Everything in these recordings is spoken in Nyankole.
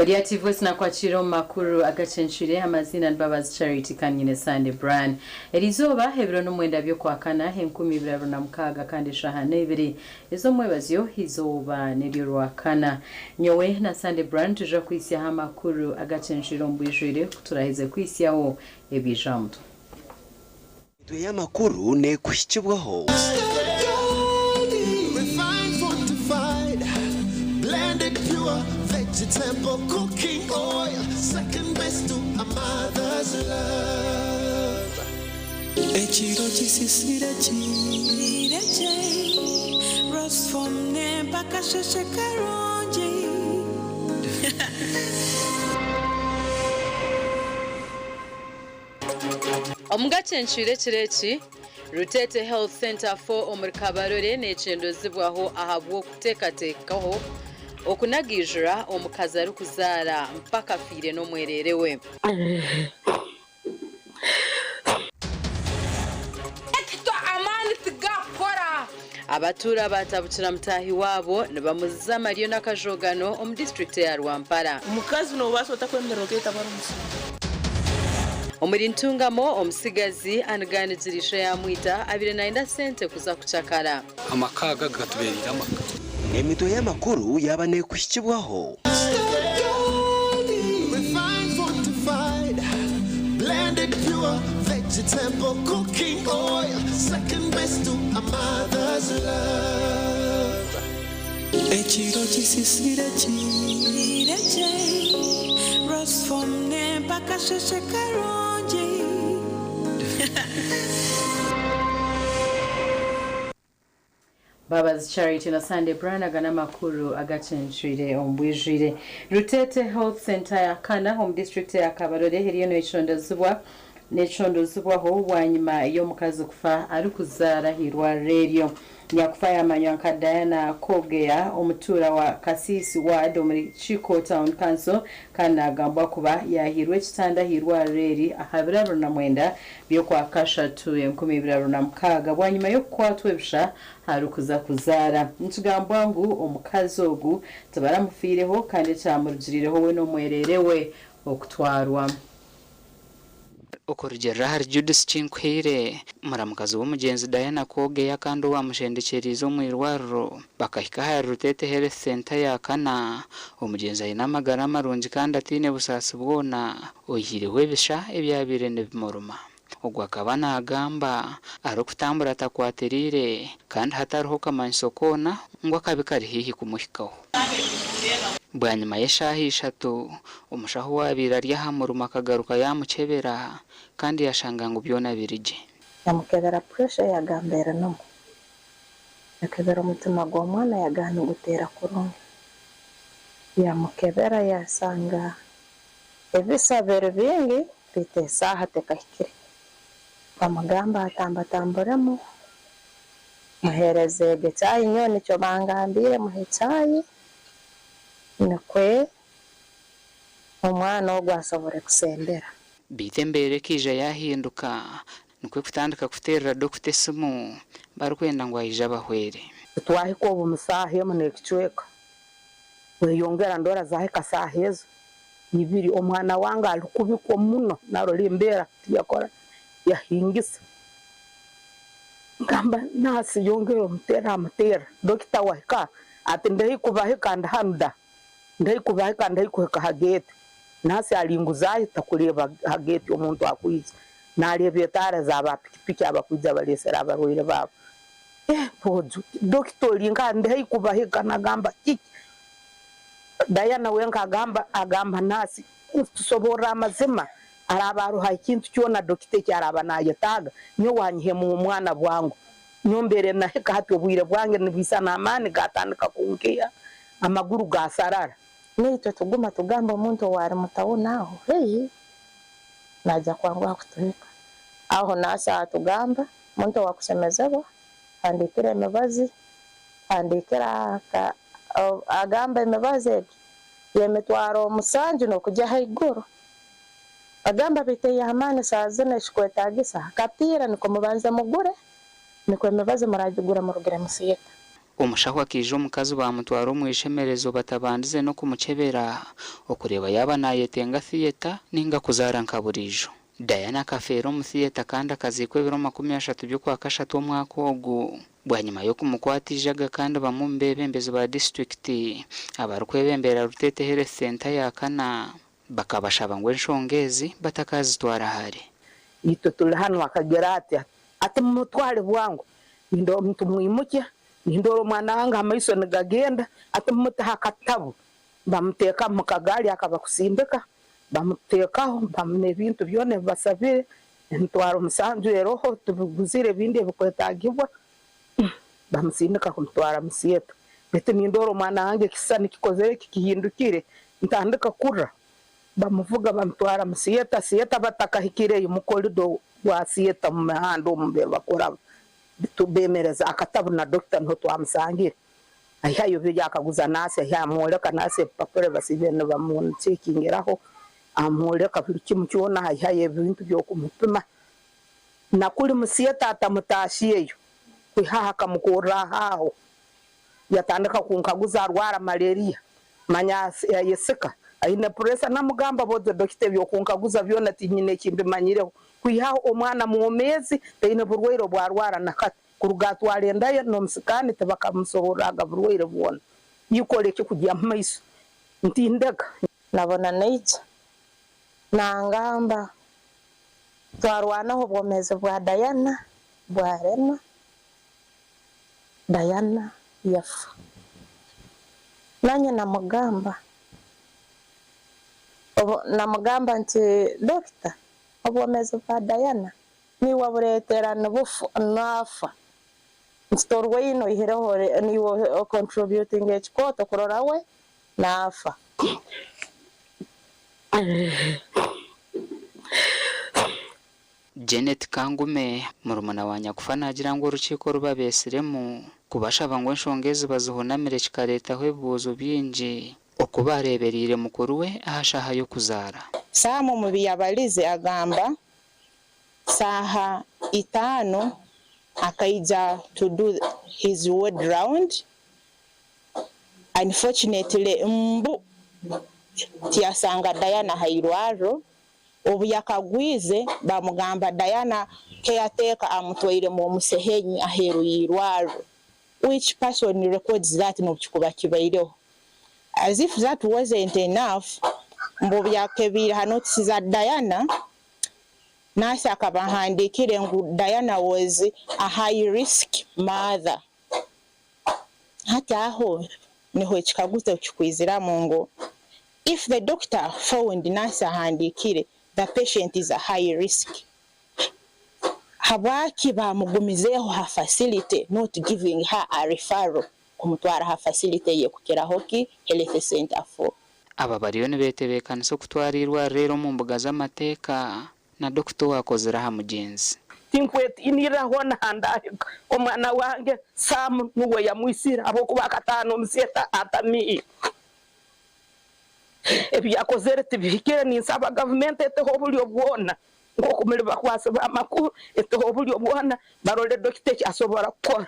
Ori TV sinakwakira omu makuru agacencwire amaziina Mbabazi Charity kandi nyine Sunday Brian. Erizooba ebiro n'omwenda by'okwakana 2026 kandi eshaaha n'ebiri ez'omwebazyo izooba niryo rwakana. Nyowe na Sunday Brian tuja kwisyaho amakuru agacencwire omu bwijwire kuturahize kwisyaho eby'ejamuto. Mitwe y'amakuru neekuhikibwaho. Refined, fortified, blended pure vegetable cooking oil, second best to a mother's love. Ekiro kisisire kireche Rosfom mpaka sheshe karungi. Omugacencwire ekiro eki Rutete Health Center 4 omuri Kabarole nekyendozibwaho ahabw'okuteekateekaho okunagiijura omukazi arikuzaara mpaka afiire n'omwereere we. Amaani tigakukora. Abatuura batabukira mutaahi waabo nibamuziza amaryo n'akajogano omu disitulikiti ya Rwampara. Omukazi noobaasa otakwemerera okeeta bari omusiri. Omuri Ntungamo omusigazi aniganigirisha yamwita abire nayenda sente kuza kucakara. Amaka aga gatubereire amaka. Emitwe y'amakuru yaba neekuhikibwaho. Refined, fortified, blended pure vegetable cooking oil, second best to a mother's love. Ekiro kisisire kireche Rosfom mpaka sheshe karungi. Mbabazi Charity na Sunday Brian aga n'amakuru agacencwire omu bwijwire. Rutete Health Center ya Kana omu disitulikiti ya Kabarole eriyo necondozibwaho bwanyima y'omukazi kufa arikuzaara ah'irwariro eryo. Nyakufa yamanywa nka Diana Kogea omutuura wa Kasisi Ward omuri Chiko Town Council kandi nagambwa kuba yahiirwe ekitanda ah'irwariro eri aha biro 29 by'okwa kashatu 2026 bwanyima y'okukwatwa ebisha arikuza kuzaara. Nikigambwa ngu omukazi ogu tibaramufiireho kandi ekyamurugirireho we n'omwereere we okutwarwa. Okurugiirira ahari Judith Kinkuhaire, muramukazi w'omugyenzi Diana Kogeya kandi owamushendekyeriize omu irwariro bakahika ahari Rutete Health Centre ya Kana, omugyenzi aine amagara marungi kandi ataine busaasi bwona oihireho ebisha ebyabaire nibimuruma. Ogu akaba naagamba arikutambura atakwatiriire kandi hatariho kamanyiso koona ngu akabi kari haihi kumuhikaho. Bwanyima y'eshaaha ishatu, omushaho owaabaire ari aha murimo akagaruka yaamukyebera kandi yashanga ngu byona biri gye. Yamukebera pressure yagamba eri normal. Yakebera omutima gw'omwana yagamba niguteera kurungi. Yamukebera yasanga ebisa biri bingi beitu esaaha tekahikire. Bamugamba atambatamburemu muheereze ego chai nyowe nikyo bangambiire muhe chai nikwe omwana ogu asobore kusembera. Beitu embeera ekaija yaahinduka nikwo kutandika kuteerera dokita esimu barikwenda ngu aije abahwere. Twahika obu musaaha emwe n'ekicweka weyongera ndora zahika saaha ezo ibiri omwana wange arikubikwa muno narora embeera tiyakora yahingisa. Ngamba nasi yongera omuteera amuteera dokita wahika ati ndahikubahika ndi hanu da ndahikubahika ndahikuhika ha geeti nasi aringuzayo takureeba ha geeti omuntu akwija nareeba etaara za ba pikipiki abakwija bareesera abarwaire baabo. Bojo dokita ori nka ndahikubahika nagamba kiki Diana wenka agamba nasi tusoborra amazima araba aruha ekintu kyona dokita eki araba nayetaaga nyowe wanyihemu omwana bwangu nyombere nahika hati obwire bwange nibwisa n'amaani gatandika kunkeya amaguru gasarara. Naitwe tuguma tugamba omuntu owari mutawuni aho hei naija kwanguha kutuhika aho nasi atugamba omuntu owakusemezebwa handikira emibazi handikira agamba emibazi egi y'emitwaro 7 n'okujya haiguru. Agamba beitu ey'amaani saaha zinu ekikwetaagisa akapiira niko mubanze mugure nikwo emibazi muragigura murugire musiita. Omushaho akaija omukazi baamutwara omu ishemerezo batabandize n'okumukyebera okureeba yaaba naayetenga theatre nainga kuzaara nka buriijo. Diana akafeera omu theatre kandi akaziikwa ebiro 30 by'Okwakashatu omwaka ogu bwanyima y'okumukwata eijaga kandi bamwe omu beebembezi ba disiturikiti abarikwebembera Rutete Health Centre ya kana bakabashaba ngu enshonga ezi batakaazitwara hare. Itwe turi hanu akagira ati, Ati mumutware bwangu. Nindoora omuntu mwimukye, nindoora omwana wange amaiso nigagenda, ati mumuteho akatabu. Bamuteeka mu kagaari aka bakusindika, bamuteekaho, bamuha ebintu byona ebi basabire, emitwaro musanju eroho, tubiguzire ebindi ebikwetagibwa, bamusindika kumutwara mu theatre. Baitu nindoora omwana wange ekisisani kikozire ki, kihindukire, ntandika kurra. Bamuvuga bamutwara mu theatre, theatre batakahikireyo mu corridor gwa theatre mu mihanda omu mbere bakuraba, bemereza akatabu na doctor niho twamusangire. Aihayo biri akaguza nurse aihayo amworeka nurse ebipapura basiibire nibamuchekingiraho, amworeka buri kimu kyona aihayo ebintu by'okumupima. Na kuri mu theatre atamutaasyeyo kwihaho akamukurra aho aho. Yatandika kunkaguza arwara malaria manya ayesika aine pressure namugamba bojo dokita ebyokunkaguza byona tinyine ekimbimanyireho kwihaho omwana mwomeezi taine burwaire obwarwara nakati kuruga atwara enda ye nomusikani tibakamusoborraga burwaire bwona ikora eki kugya mumaiso nti ndeka. Nabona naija nangamba twarwanaho obwomeezi bwa Diana bwarema. Diana yafa. Nanye namugamba obu namugamba nti Dokita obwomezi bwa Diana niiwe waburetera nibufa nafa nti torwaine oihireho niiwe o contributinga ekikooto kurora we nafa. Janet Kangume, murumuna wa nyakufa naagira ngu orukiiko oru babeetsiremu kubashaba ngu enshonga ezi bazihunamire kikareetaho ebibuuzo bingi oku baareebereire mukuru we aha shaaha y'okuzaara. Sam omu biyabalize agamba, Saaha itaano akaija to do his ward round, unfortunately mbu tiyasanga Diana hairwarro. Obu yakagwize bamugamba Diana caretaker amutwairemu omusehenyi aheeru y'irwarro. Which person records that nobukikuba kibaireho? As if that wasn't enough, mbu obuyakebiire ha notes za Diana, nurse akaba ahandikire ngu Diana was a high risk mother. Hati aho niho ekikaguzo kikwiziramu ngu If the doctor found nurse ahandikire the patient is a high risk habwaki bamugumizeho ha facility not giving her a referral kumutwara ha facility eyekukiraho ki health center for. Aba bariyo nibetebeekanisa okutwara eirwariro eri omu mbuga z'amateeka na dokita owaakozire aha mugyenzi. Tinkwetiinirira hoona aha ndaahika. Omwana wange Sam niwe yamwitsire ahabw'okuba akataana omu theatre atamiire. Ebi yakozere tibihikire ninsaba gavumenti eteho oburyo bwona nk'oku muri bakwasi b'amakuru eteho oburyo bwona barore dokita eki asobora kukora.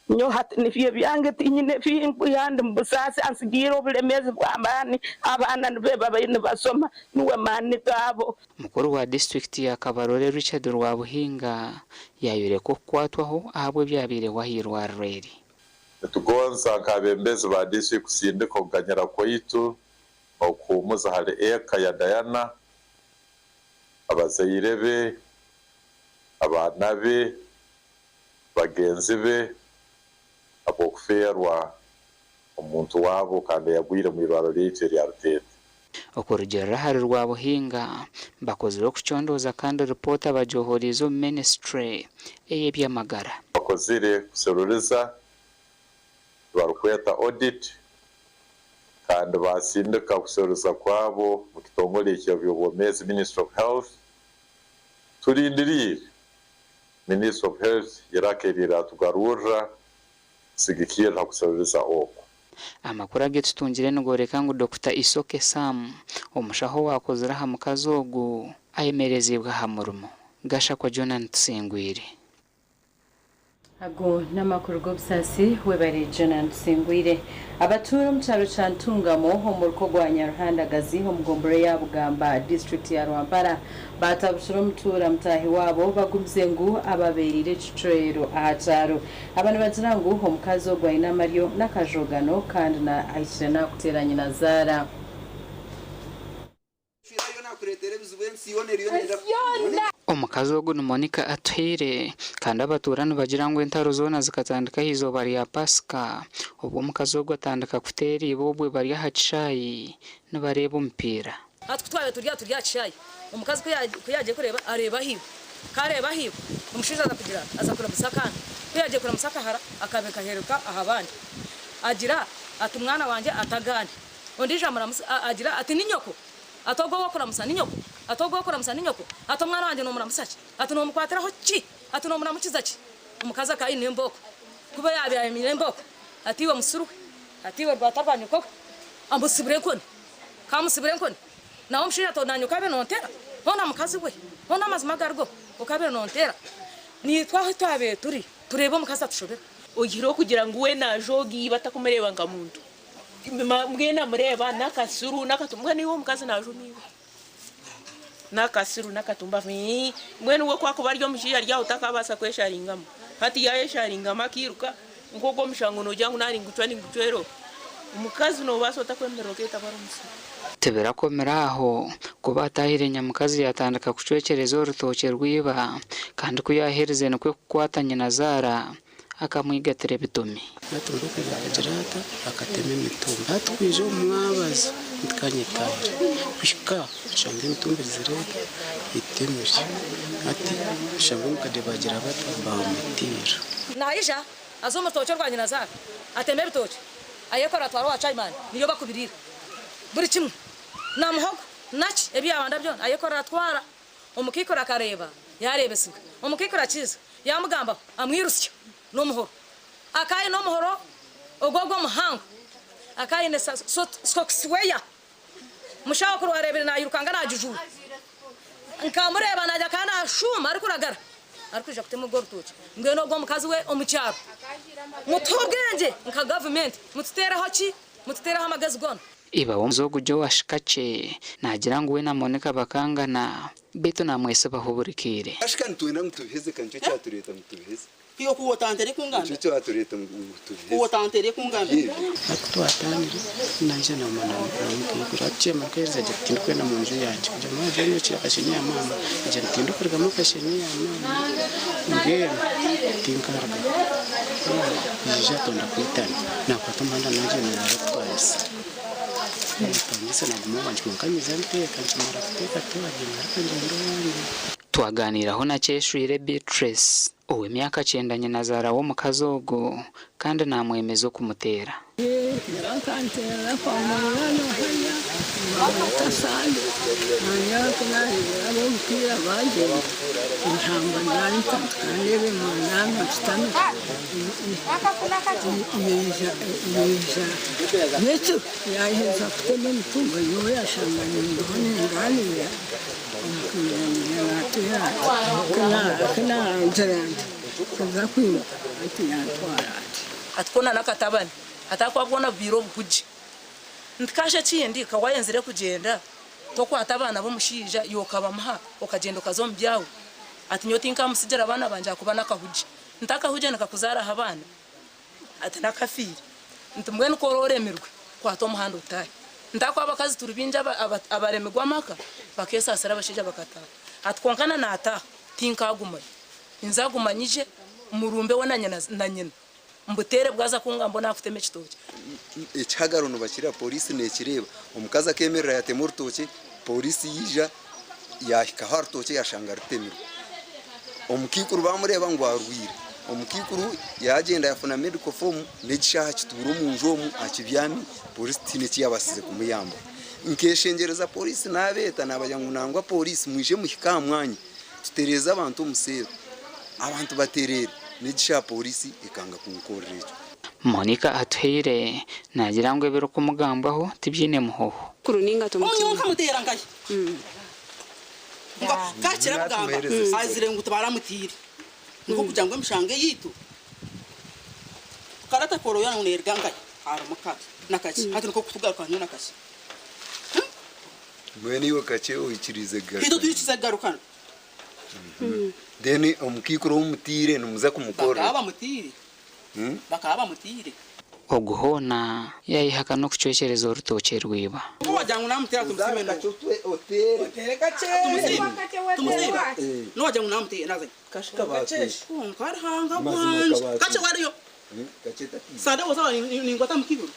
Nyowe hati nibyo ebyange tinyine ebinkwiha ndi mu busaasi ansigiire oburemeezi bw'amaani abaana nibo babaire nibasoma niwe maani gaabo. Mukuru wa disiturikiti ya Kabarole Richard Rwabuhinga yayoreka okukwatwaho ahabw'ebyabaireho ah'eirwariro eri. Nitugonza nk'abembezi ba district kusindika okuganyira kwaitu n'okuhuumuza hali eka ya Diana, abazaire be, abaana be, bagenzi be habw'okufeerwa omuntu wabo kandi ayagwire omu irwarro lyaitu erya Rutete. Okurugiirira ahari Rwabuhinga, bakozire okucondooza kandi ripoota bagyohoriize omu minisiture ey'eby'amagara. Bakozire kuseruriza ebibarukweta audit kandi baasindika okuseruriza kwabo omu kitongole eky'eby'obwomeezi, Ministry of Health. Tulindiriire Ministry of Health iraka ery'eratugarurra kusigikirra ha kuseruriza oku. Amakuru agu tutungire nigoreka ngu Dokita Isoke Sam, omushaho owaakozire aha mukazi ogu ayemereziibwe aha murimo. Gashakwa Jonan Tusingwire. Ago n'amakuru g'obusaasi webare Jonan Tusingwire. Abatuura omu kyaro kya Ntungamo omuruka ogwa Nyaruhandagazi omu gombolola eya Bugamba disiturikiti ya Rwampara baatabukire omutuura mutaahi waabo bagumize ngu ababeereire ekicwero aha kyaro. Aba nibagira ngu omukazi ogu aine amaryo n'akajogano kandi ahikire naakuteera nyinazaara. Omukazi ogu ni Monica Atuhaire kandi abatuura nibagira ngu entaro zoona zikatandika aha izooba rya Pasika obu omukazi ogu atandika kuteera iba obwe bari aha kishaayi nibareeba omupiira. Hati ku twabaire turi aha turi aha kishaayi, omukazi ku yaagiire kureeba areeba ahaibwe. Ku areeba ahaibwe, omushaija aza kugira ata? Aza kuramutsya akaana. Ku yaagiire kuramutsya akahara, akabaire kaheeruka aha bandi. Agira ati, Mwana wangye atagaane. Ondiijo amuramutsya agira ati, Ni nyoko. Ati, Ogwo ou orikuramutsya ni nyoko? Ati, Ogwo ou orikuramutsya ni nyoko? Ati, Omwana wangye noomuramutsya ki? Ati, Noomukwatiraho ki? Ati, Noomuramukiza ki? Omukazi akaba aine embooko. Ku yaabaire aine embooko, ati, Iwe musiru we! Ati, Iwe rwata rwa nyoko we! Amutsibura enkoni. Ku amutsibura enkoni, nawe omushaija ati, Naanye okaabaire nonteera? Hoona mukazi we, hoona amazima garigo, okaabaire nonteera? Naitwe ahu twabaire turi, tureebe omukazi atushobera. Oihireho kugira ngu we naajooga iba atakumureeba nka muntu. Mbwenu amureeba n'akasiru n'akatumba mbwenu iwe omukazi naajuma iwe n'akasiru n'akatumba mbwenu we ku akuba ari omushaija ari aho takaabaasa kwesharingamu hati yaayesharingamu akairuka nk'ogwo omushango noogira ngu naaringucwa ningucwera oha? Omukazi noobaasa ota kwemerera okeeta ku ari omusiru? Tibirakomire aho, ku baataahire nyamukazi yaatandika kucwekyereza orutookye rw'iba kandi ku yaaherize nikwo kukwata nyinazaara akamwigatira ebitomi. Yatunga okwija akagira ata? Akatema emitumbi. Hati kwija omu mwabazi ntikanyetahire. Kuhika nshanga emitumbi ezire eta? Etemire. Hati nshanga omukade bagira bata? Bamutiira. Naija aze omu rutookye orwa nyinazaara, ateme ebitookye, ayekore atware owa chairman, niyo bakubiriire buri kimwe, na muhogo naki ebi yabanda byona ayekorera atwara. Omukaikuru akareeba yaareebesibwa. Omukaikuru akiiza yaamugambaho amwirutsya n'omuhoro. Akaba aine omuhoro ogwo ogw'omuhango. Akaba aine sokisi weya. Mushaho ku rwareebire naayirukanga naagijuura. Nkamureeba naija akaba naashuuma arikuragara arikwija kutema orwo rutookye. Mbwenu ogwo omukazi we omu kyaro. Mutuhe obwengye nka gavumenti mututeereho ki? Mututeereho amagezi goona. Iba w'omuze ogu Joash Kakye naagira ngu we na Monica bakangana beitu naamwesibaho buri kaire. Kashika nitwenda ngu tubiheze ka nikyo kyatureeta ngu tubiheze. Iwe ku otantere kungambira. Nikyo kyatureeta ngu tubiheze. Ku otantere kungambira. Hati twataanire naija naaguma namukaikuru hati kyema nkahereza agira ati tindikwenda mu nju yangye kugira ngu waaba akashenyi ya maama agira ati tindikurugamu akashenyi ya maama mbwenu tinkarugamu yaija atonda kwitana nakwata omuhanda nagyenda nabatwariza nabatwariza naguma owangye kwonka nyiza nteeka nkimara kuteeka twarya ngaruka ngyenda owangye. Twaganiiraho na Kyeshwire Beatrice ow'emyaka kyenda nyinazaara w'omukazi ogu kandi naamwemeza okumuteera. Bakanteera kwa munana hariya bamweta Sande nanye ku nareebire ab'omupiira bagyenda eihamba ryanyita nkareeba emandanda nshutami yaija nyekiro yaheza kutema emitumba nyowe yashanga nindiho ninganiira omukaire nateera ati ku nagira nti kuza kwimuka ati yantwara ati. Ati kwona n'akatabani ati ahakuba bwona bubaire obuhugi. Nti kashi ekindi ka wayenzire kugyenda tokwata abaana b'omushaija iwe okabamuha okagyenda okaza omu byawe. Ati nyowe tinkamutsigira baana bangye ahakuba n'akahugi. Nti akahugye nikakuzaaraho abaana? Ati n'akafiire. Nti mbwenu ku oraba oremirwe kwata omuhanda otaahe. Nti ahakuba abakazi turi baingi abaremirwe amaka bakesaasira abashaija bakataaha. Ati kwonka na naataaha tinkagumayo. Ninzaguma nyije murumbe we na nyina mbuteere bwaza kungamba onu akutema ekitookye. Ekihagaro nibakireba polisi nekireeba omukazi akemerera yatema orutookye polisi yaija yahikaho aha rutookye yashanga rutemirwe omukaikuru bamureeba ngu arwaire omukaikuru yagyenda yafuna medical form n'ekishaaha kituura omunju omu akibyami polisi tihaine ekiyabasize kumuyamba nkeshengyereza polisi nabeeta nabagira ngu nangwa polisi mwije muhike aha mwanya Tutereeze abantu omu seero, abantu batereere, n'egi shaaha pooriisi ekanga kunkorera ekyo. Monica Atuhaire naagira ngu ebirikumugambwaho tibyine muhoho. Omunyowe nkamuteera nkahi? Ngu kakira kugamba azire ngu tibaramutiire. Nikwo kugira ngu emishango eyaitu Karata koroya ngu neruga nkahi harimu kabi nakaki hati nikwo kutugaruka nyowe nakaki. Mbwenu iwe kakye oikiriize Itwe kugarukana. twikirize kugarukana. Then omukaikuru ou mutiire nimuza kumukorera Bakaba ki? bamutiire. Bakaba bamutiire. Ogu hoona yaayehaka n'okucwekyereza orutookye rw'iba. Obu wagira ngu namuteera tumusiime Ozabe kakye oteere. Oteere kakye. Tumusiime. Tumusiime. Nowagira ngu namuteera naza. Kashika baatwise. Kwonka Ruhanga Mazima wangye. kabaatwise. Kakye wariyo. Kakye tatiire. Sande wozaba ninkwata mukiburo.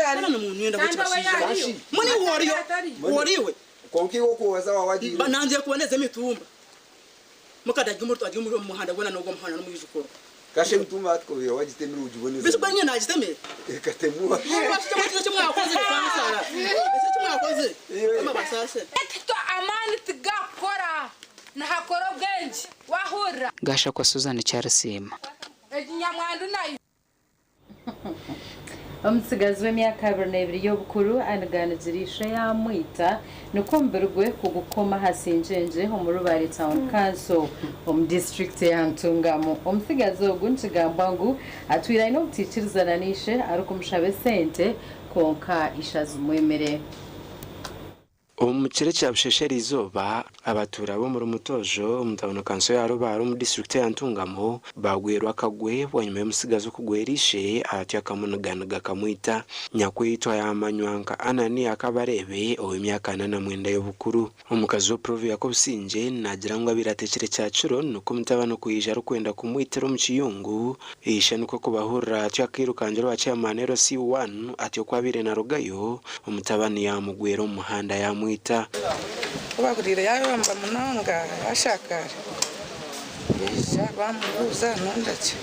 Hana nomuntu yenda kukibashiija. Mbwenu iwe woriyo. Woriwe. Kwonka iwe oku waza wawagiire. Nangye kuboneza emitumba. Mukadde ari omu muhanda gwona n'ogw'omuhanda n'omwijukuru. Kashe emitumba hati kobaire wagitemire ogiboneza. Bisu banye nagitemire. Ekatemwa. Eki mwakoze kansara. Eki mwakoze. Kama basase. Tito amaani tigakukora nihakora obwengye wahurira. Gashakwa Susan Kyarisiima. Egi nyamwandu nayo. Omutsigazi w'emyaka 22 y'obukuru aniganigire ishe yamwita nikwo omubiri gwe kugukoma aha sinjenje omu Rubare Town Council omu disiturikiti ya Ntungamo. Omutsigazi ogu nikigambwa ngu atwire aine obutaikirizana n'ishe arikumushaba esente kwonka ishe azimwimire. Omu kiro ekya Busheesha eriizooba, abatuura b'omuri Mutojo omu tauni kanso ya Rubare omu disiturikiti eya Ntungamo baagwerwa akagwe bwanyima y'omutsigazi okugwera ishe atyo akamuniganiga akamwita. Nyakwitwa yaamanywa nka Anania Kabareebe ow'emyaka 49 y'obukuru. Omukazi w'Oprovia Kobusingye naagira ngu abaire ateekire kyakiro nikwo omutabani okwija arikwenda kumwitira omu kiyungu, ishe nikwo kubahurira atyo akairukangira owa chairman LC1 atyo ku abaire narugayo, Omutabani yaamugwera omu muhanda yaamwita. Ku baahuriire yaayomba munonga, yaashakaara. Baija baamubuuza nonda ki?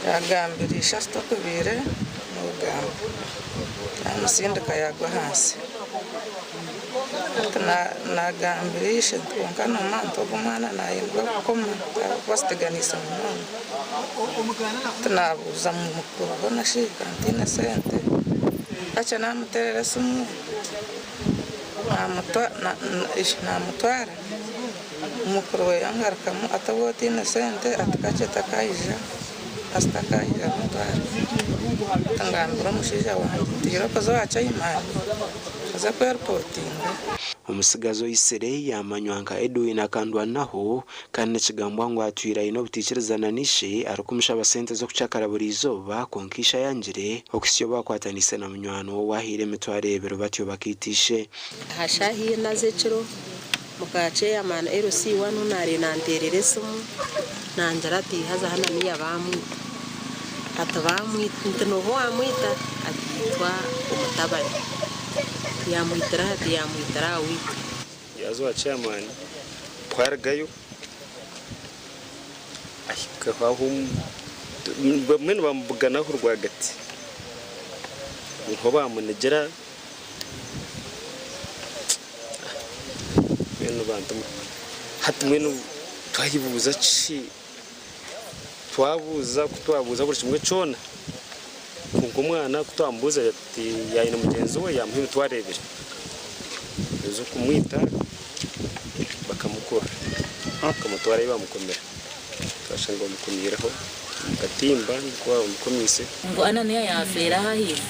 Yaagambira ishe ati okubaire n'orugamba. Yaamutsindika yaagwa ahansi. Hati naagambira ishe nti kwonka noomanya nti ogu omwana naayendwa kukoma ahabw'okuba aziteganiise munonga. Hati naabuuza mukuru hoona shi ntiine sente? Kakye naamuteerera esimu naamutwara, mukuru we yangarukamu ati obu otaine sente ati kakye takaija, ati takaija mutwara. Hati ngambira omushaija wangye nti irooko oze owa chaimani oze kweripootinga. Omutsigazi oitsire yaamanywa nka Edwin Akandwanaho kandi nikigambwa ngu atwire aine obutaikirizana na ishe arikumushaba sente z'okucakara buri izooba kwonka ishe ayangire okuhitsya obu akwataniise na munywani we owaahaire emitwaro ebiri batyo bakaita ishe. Aha shaaha ina z'ekiro, muka ceeyamaani LC wanu naareeba nanteerera esimu nangira ati haza Hananiya baamwita. Ati baamwita, nti nooha owaamwita? Ati yaitwa omutabani. Yaamwitira aha? Ati yaamwitira aha waitu. Yaaza owa chairman ku arugayo ahikaho ahu bamwe nibamubuganaho rwagati niho baamunigira mbwenu bantu mwe hati mbwenu twayebuuza ki? Twabuuza ku twabuuza buri kimwe kyona kwonka omwana ku twamubuuza ati yaayenda mugyenzi we yaamuha emitwaro ebiri ez'okumwita bakamukurura bakamutwara ahi baamukomera twashanga bamukomiireho omu katimba nikwo baamukomiise. Ngu Anania yaafeera aha ahaifo.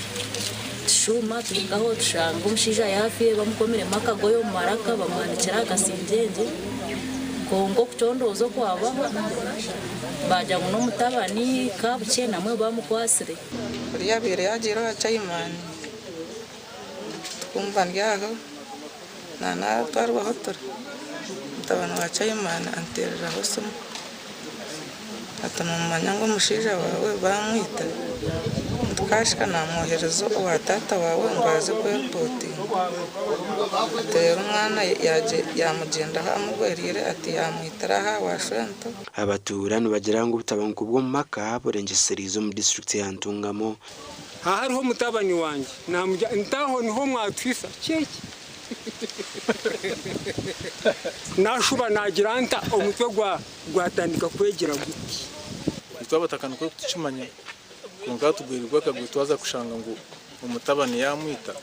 Tushuuma tuhikaho tushanga omushaija yaafiire bamukomiremu akagoye omu maraka bamuhanikire aha kasingyengye. Kwonka okucondooza okwabaho baagira ngu n'omutabani Kabukye namwe bamukwatsire. Kuri yabaire yagiire owa chaimani tukumva ndi aho nanatwarwaho turi mutabani wa chaimani antereraho esimu ati nomanya ngu omushaija waawe bamwita nti kashika namwohereza owa taata waawe ngu aze kweripootinga ati reero omwana yamugyendaho amugwereire ati yamwitira aha wa shwento. Abatuura nibagira ngu obutabanguko bw'omu maka burengyesereize omu disiturikiti ya Ntungamo. Aha hariho mutabani wangye namugira nti aho niho mwatuhisa kyeki? Nashuba nagira nta omutwe gwatandika kwegyera guti. Itwe abataka nikwo kutukimanya kwonka tugwirirwe akagwe twaza kushanga ngu omutabani yaamwita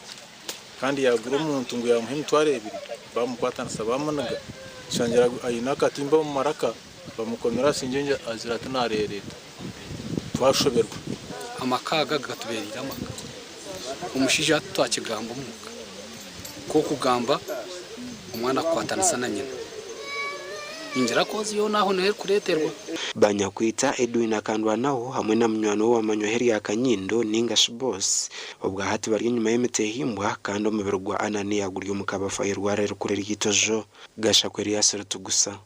kandi yaagura omuntu ngu yaamuha emitwaro ebiri baamukwatanisa baamuniga tushangira aine akatimba omu maraka bamukomera aha singyengye azira ati naareereeta twashoberwa. Amaka aga gatubereire amaka. Omushaija hati twakigamba omuka. Nk'okugamba omwana kukwatanisa na nyina. Ningira kozi yoona aho niho erikureeterwa. Banyakwita Edwin Akandwanaho hamwe na munywani we owamanywaho erya Kanyindo ninga shi Boss obwa hati bari enyima y'emitehimbwa kandi omubiri gwa Anania guri omu kabafu ah'eirwariro erikuru ery'Itojo. Gashakwa Erias Rutugusa.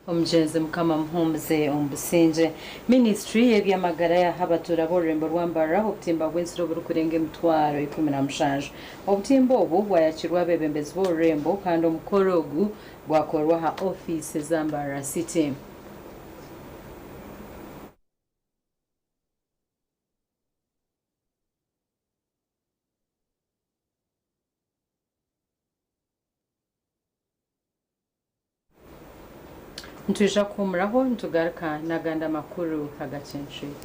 Omugyenzi Mukama amuhumuze omu busingye. Minisiture y'eby'amagara yaaha abatuura b'orurembo rwa Mbarara obutimba bw'ensiri oburikurenga 17,000. Obutimba obu bwayakirwa abeebembezi b'orurembo kandi omukoro ogu gwakorwa aha ofiisi za Mbarara City. Nitwija kuhuumuraho nitugaruka n'agandi amakuru agacencwire.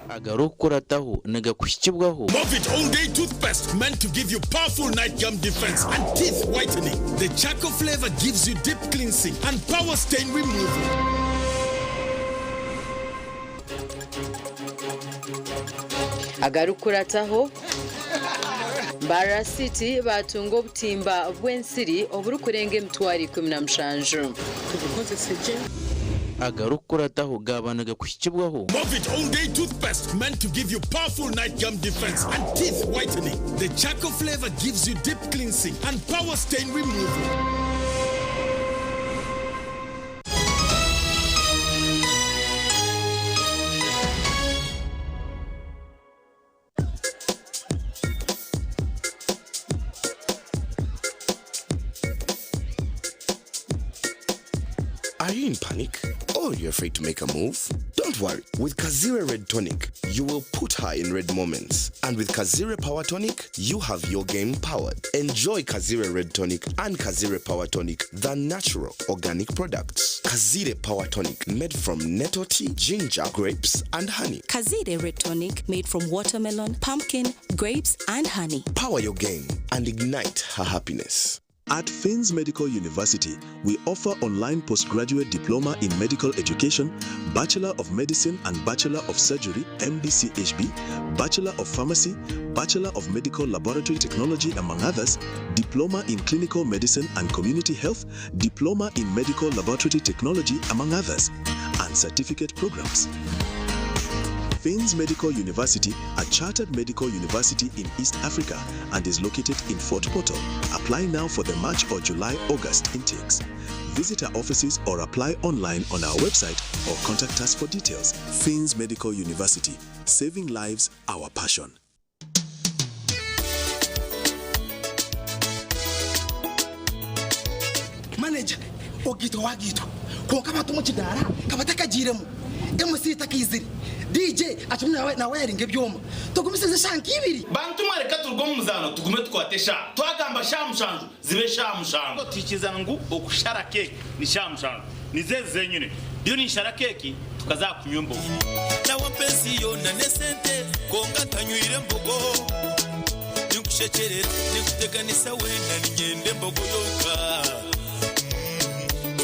Agarikukurataho nigakuhikibwaho. Movit All Day Toothpaste meant to give you powerful night gum defense and teeth whitening. The charcoal flavor gives you deep cleansing and power stain removal. Agarikukurataho, Mbarara City baatunga obutimba bw'ensiri oburikurenga 17,000. Tubikozese gye. Agarikukurataho gaaba nigakuhikibwaho. Movit All Day Toothpaste meant to give you powerful night gum defense and teeth whitening. The charcoal flavor gives you deep cleansing and power stain removal. Are you in panic? Or you're afraid to make a move? Don't worry. With Kazire Red Tonic, you will put her in red moments. And with Kazire Power Tonic, you have your game powered. Enjoy Kazire Red Tonic and Kazire Power Tonic, the natural organic products. Kazire Power Tonic, made from nettle tea, ginger, grapes, and honey. Kazire Red Tonic made from watermelon, pumpkin, grapes, and honey. Power your game and ignite her happiness. At Finns Medical University, we offer online postgraduate diploma in medical education, Bachelor of Medicine and Bachelor of Surgery, MBCHB, Bachelor of Pharmacy, Bachelor of Medical Laboratory Technology, among others, Diploma in Clinical Medicine and Community Health, Diploma in Medical Laboratory Technology, among others, and certificate programs. Finns Medical University, a chartered medical university in East Africa and is located in Fort Portal. Apply now for the March or July August intakes. Visit our offices or apply online on our website or contact us for details. Finns Medical University, saving lives, our passion. Manager, ogiitwa wagiitwa kwonka abantu omu kidaara kabatakagiiremu, MC takaizire, DJ akirimu nawayaringa ebyoma, tugumisirize eshaaha nk'ibiri. Bantu mwe reka turuge omu muzaano tugume tukwate eshaaha. Twagamba shaaha mushanju zibe eshaaha mushanju. Twikiriza ngu okushara keeki ni shaaha mushanju. Nizo ezi zenyine. Ndiyo ninshara keeki tukaza aha kunywa embogo. Nawe mpa ensi yoona n'esente kwonka ntanywire mbogo Ninkushekyerera ninkuteganisa weena niinyenda embogo yonka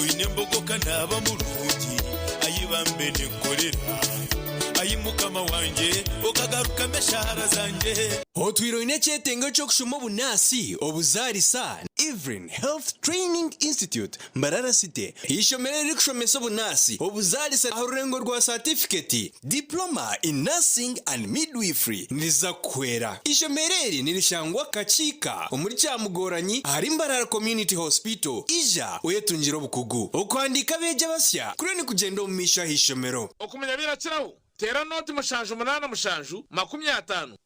Oine embogo ka naaba murungi Ayi bambe ninkukorera Ayi mukama wangye okagarukamu eshaara zangye. Otwire oine ekyetengo ky'okushoma obunaasi, obuzaarisa, Evelyn Health Training Institute, Mbarara City, eishomero eririkushomesa obunaasi, obuzaarisa aha rurengo rwa saatifiketi, Diploma in Nursing and Midwifery, niriza kukuhwera. Eishomero eri nirishangwa Kakiika omuri Kyamugoranyi ahari Mbarara Community Hospital. Ija oyetungire obukugu. Okuhandiika abeegi abasya kuriyo nikugyenda omu maisho aha ishomero. Okumanya birakiraho, teera nooti 7 87 54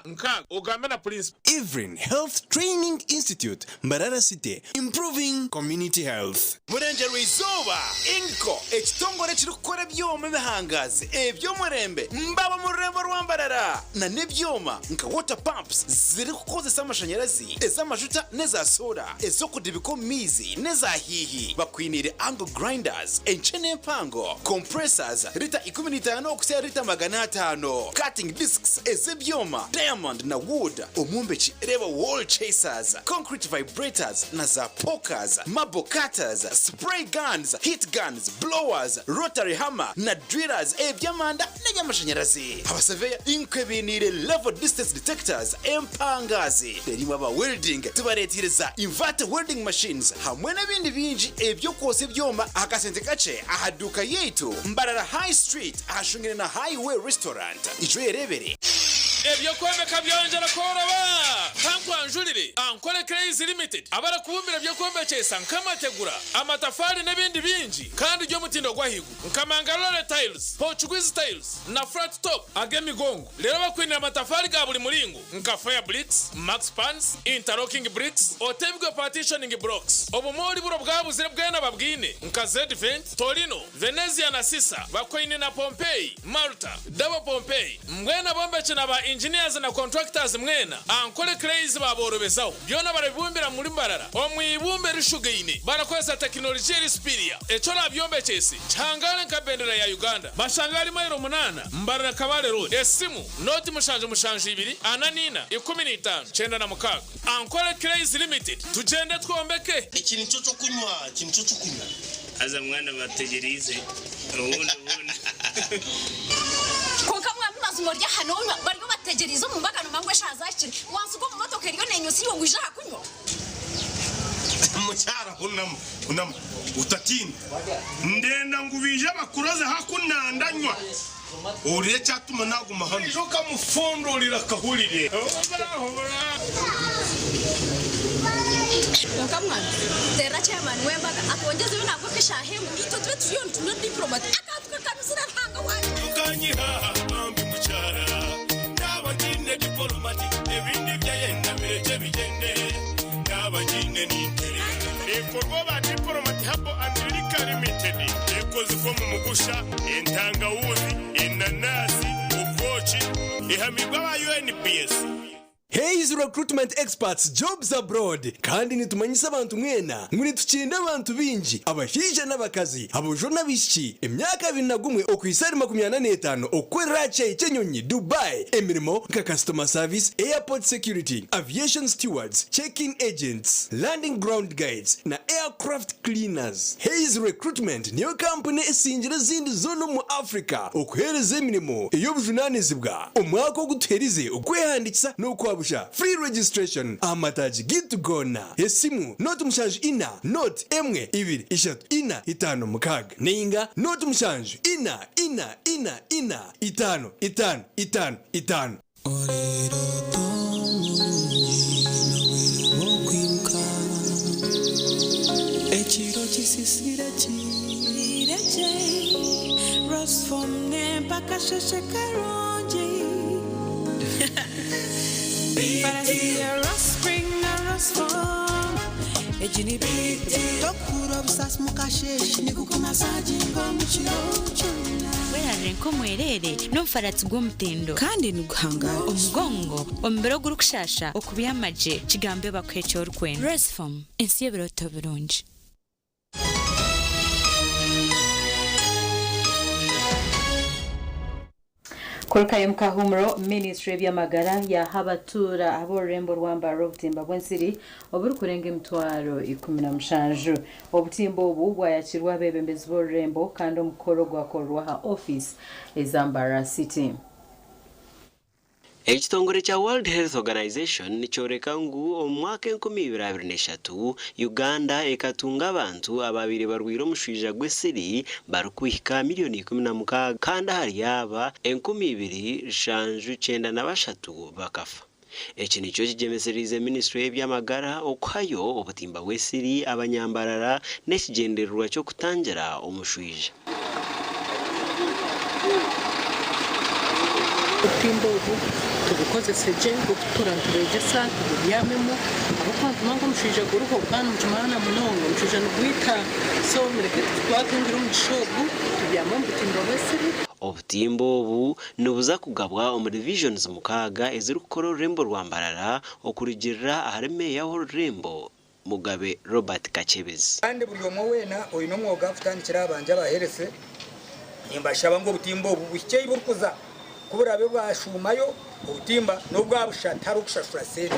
6 ogambe na purinsipo. Evelyn Health Training Institute, Mbarara City, Improving Community Health. Burengyerwa izooba, Ingco, ekitongore ekirikukora ebyoma ebihangazi eby'omurembe mbaba omu rurembo rwa Mbarara na n'ebyoma nka water pumps zirikukozesa amashanyarazi, ez'amajuta n'eza soora, ez'okudibika omu maizi n'eza hiihi. Bakwiniire angle grinders enkye n'empango, compressors lita 15. Okuhitsya rita 500, cutting discs ez'ebyoma, diamond na wood, omwombeki reeba wall chasers, concrete vibrators na za pokers, marble cutters, spray guns, heat guns, blowers, rotary hammer na drillers eby'amanda n'eby'amashanyarazi. Abasaveya inkwe bainiire level distance detectors empangazi. Reero imwe aba welding tubareeteire za inverter welding machines hamwe n'ebindi bingi eby'okwotsya ebyoma aha kasente kakye aha duuka yaitu Mbarara High Street ahashungire na Highway Restaurant. Ija oyereebere. Eby'okwombeka byongyera kworoba! Kankwanjurire Ankole Clays Limited abarikubumbira eby'okwombekyesa nk'amategura, amatafaari n'ebindi bingi kandi by'omutindo gw'ahaiguru nka Mangalore Tiles, Portuguese Tiles na Flat Top ag'emigongo. Reero bakwinire amatafaari ga buri muringo nka Fire Bricks, Max Pans, Interlocking Bricks, Otebwe Partitioning Blocks. Obumoori buro bwabuzire bwena babwine nka Zedvent, Torino, Venezia na Sisa, Bakoine na Pompeii, Malta, Double Pompeii. Mbwenu abombeki na ba engineers na contractors mwena, Ankole Clays baaborobezaho. Byona barabibumbira muri Mbarara omu ibumba erishugaine barakozesa tekinologiya eri superior. Eki orabyombekyese kihangare nka bendera ya Uganda. Bashange ahari mailo munaana Mbarara Kabale Road. Esimu, nooti 772 44 15 96. Ankole Clays Limited, tugyende twombeke! Eki nikyo ky'okunywa, eki nikyo ky'okunywa. Haza mwana bategyereize obundi obundi. Kwonka mwami mazima ori aha nonywa bariyo bategyereize omu mbaga nomanya ngu eshaaha zahikire wansiga omu motoka eriyo nenywa iwe ngu ija aha kunywa. Mukyara hunama, hunama, otatiina. Ndenda ngu baije bakuroze haku nandanywa, ohurire ekyatuma naguma hanu. Oija okamufundurira akahurire. Kwonka mwana terera chairman w'embaga atwongyezeyo nangwa nk'eshaaha emwe itwe tube turiyo nitunywa diplomat akantu kakanuzire Ruhanga wangye. Okanyiha bambi mukyara naba ngiine dipolomati ebindi byayenda birekye bigyende naba ngiine ninterera. Neekorwa aba Diplomat Herbal and Liquor Limited. Ekozibwa omu mugusha, entangawuzi, enanasi, obwoki. Ehamiibwe aba UNBS. Hays Recruitment Experts Jobs Abroad kandi nitumanyisa abantu mwena ngu nitukinda abantu baingi abashaija n'abakazi, aboojo n'abaishiki, emyaka 21 okuhitsya ahari 45 okukorera aha kishaayi ky'enyonyi Dubai emirimo nka Customer Service, Airport Security, Aviation Stewards, Check-in Agents, Landing Ground Guides na Aircraft Cleaners. Hays Recruitment niyo kampuni esingire ezindi zoona omu Africa okuheereza emirimo ey'obujunanizibwa. Omwaka ogu tuherize okwehandiikisa n'okwabusha, free registration, aha mataagi gaitu goona. Esimu, 074 0 1 2 3 4 5 6 nainga 0 7 4 4 4 4 5 5 5 5. Oriroota omurungi n'obwire bw'okwimuka, ekiro kisisire kiiregye, Rosform nempa akasheshe karungi. Farasi ya Rospring na Rosform, egi ni BT. Tokuhurira obusaasi mu kasheeshe, nigukumasaginga omu kiro kyona. Werarire nk'omwereere n'omufaratsi gw'omutindo. Kandi niguhangaara. Omugongo, omubiri ogurikushasha, okubyama gye, kigambe bakuhe eki orikwenda. Rosform, ensi y'ebirooto birungi. Kurukayo Mukahumuro, Minisitule y'eby'amagara yaaha abatuura ab'orurembo rwa Mbarara obutimba bw'ensiri oburikurenga 17,000. Obutimba obu bwayakirwa abeebembezi b'orurembo kandi omukoro gwakorerwa aha ofiisi eza Mbarara City. Ekitongore kya World Health Organization nikyoreka ngu omu mwaka 2023, Uganda ekatunga abantu abaabaire barwaire omushwija gw'esiri barikuhika miriyoni 16 kandi ahari aba, 2793 bakafa. Eki nikyo kigyemesereize minisiture y'eby'amagara okuhayo obutimba bw'esiri abanyambarara n'ekigyendererwa ky'okutangira omushwija. Obutimba obu tubukozese gye nk'oku tutuura nitubeegyesa, tububyamemu ahabw'okuba nitumanya ngu omushaija guriho kandi nimukimanya na munonga omushaija nigwita so mureke twatungire omugisha ogu tubyame omu butimba bw'esiri. Obutimba obu nibuza kugabwa omu divisions mukaaga ezirikukora orurembo rwa Mbarara okurugiirira ahari Meeya w'orurembo Mugabe Robert Kakyebezi. Kandi buri omwe weena oine omwoga kutandikira aha bangye abaherese Nimbashaba ngu obutimba obu buhikye ei burikuza. Ku buraabe bwashuumayo, obutimba n'obwa busha tihariho kushashura sente.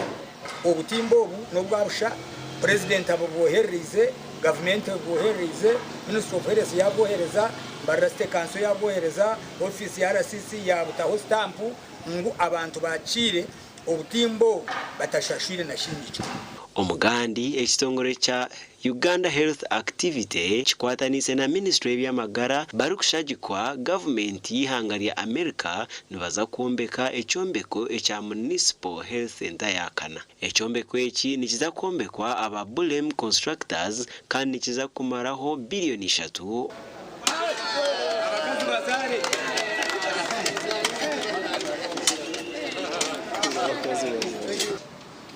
Obutimba obu n'obwa busha, Purezidenti abubwoherereize, gavumenti ebubwoherereize, Ministry of Health yaabwohereza, Mbarara City Council yaabwohereza, ofiisi ya RCC yaabutaho sitampu ngu abantu baakiire obutimba obu batashashwire na shiringi kikumi. Omugandi, ekitongore kya Uganda Health Activity kikwataniise na minisiture y'eby'amagara barikushagikwa gavumenti y'eihanga rya America nibaza kwombeka ekyombeko ekya Municipal Health Centre ya kana. Ekyombeko eki nikiza kwombekwa aba Bulem Constructors kandi nikiza kumaraho biriyoni ishatu.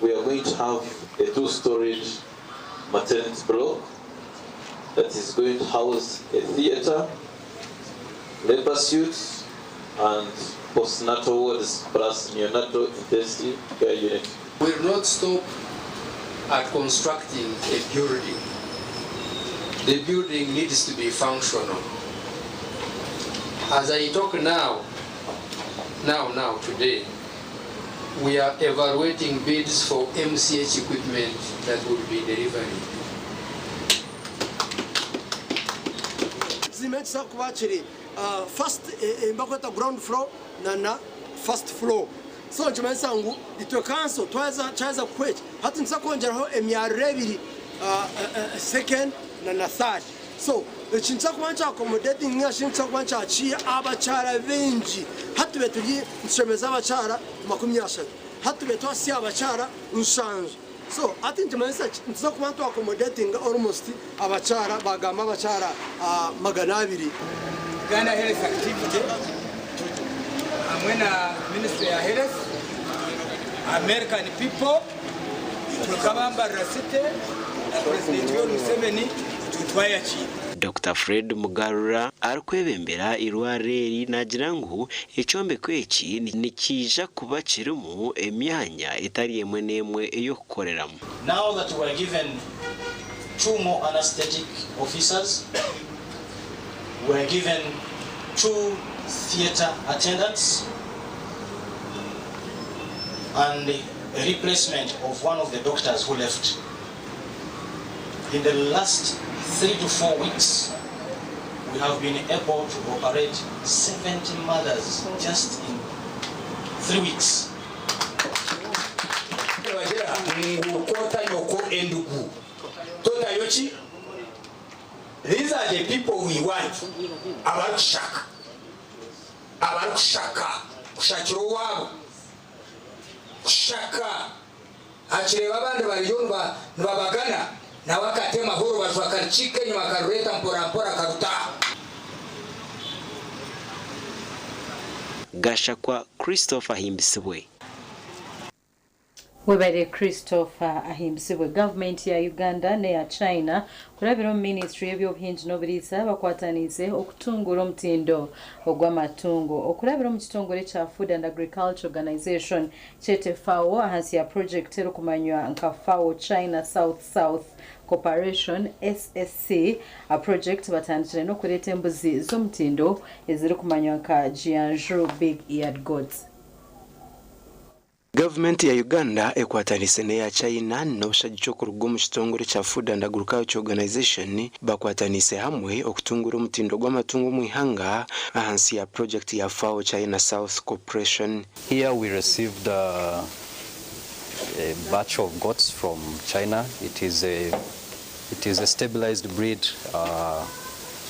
We are going to have a two-storied maternity block that is going to house a theatre, labor suites, and postnatal wards plus neonatal intensive care unit. We will not stop at constructing a building. The building needs to be functional. As I talk now, now, now, today, we are evaluating bids for MCH equipment that will be delivering. Ekizimbe nikiza kuba kiri first bakweta ground floor na na first floor so nikimanyisa ngu itwe kanso twaheza kyaheza kukuha eki hati nituza kwongyeraho emyariro ebiri second na na third so eki nikiza kuba nikya accommodating ninga shi nikiza kuba nikyakiira abakyara baingi hati tube turi nitushemeza abakyara 30 hati tube twasya abakyara nshanju so hati nikimanyisa ki nituza kuba nitu accommodatinga almost abakyara bagamba abakyara 200. Uganda Health Activity hamwe na Ministry ya Health, American people, itwe nk'aba Mbarara City na President Yoweri Museveni itwe twayakiira. Dokita Fred Mugarura arikwebembera eirwariro eri naagira ngu ekyombeko eki nikiija kuba kirimu emyanya etari emwe n'emwe ey'okukoreramu. Now that we are given two more anaesthetic officers, we are given two theatre attendants and a replacement of one of the doctors who left. In the last 3 to 4 weeks, we have been able to operate 70 mothers just in 3 weeks. Nibagira ngu kota nyoko endugu totayo ki? These are the people we want, abarikushaka, abarikushaka kushakira owaabo, kushaka Akireeba abandi bariyo nibabagana, nawe akatemaho orubaju akarukiika enyima akarureeta mporampora akaruta aha. Gashakwa Christopher Ahimbisibwe. Webare Christopher Ahimbisibwe. Gavumenti ya Uganda n'eya China kurabira omu minisitule y'eby'obuhingi n'oburiisa bakwataniise okutunguura omutindo ogw'amatungo okurabira omu kitongore ekya Food and Agriculture Organization kyete FAO ahansi ya purojekiti erikumanywa nka FAO China South South Cooperation, SSC, project batandikire n'okureeta embuzi z'omutindo ezirikumanywa nka Jiangsu Big Eared Goats. Gavumenti ya Uganda ekwatanise n'eya China n'obushagiki okuruga omu kitongore kya Food and Agriculture Organization bakwatanise hamwe okutungura omutindo gw'amatungo omu ihanga ahansi ya purojekiti ya FAO China South Cooperation. Here we received a batch of goats from China. It is a, it is a stabilized breed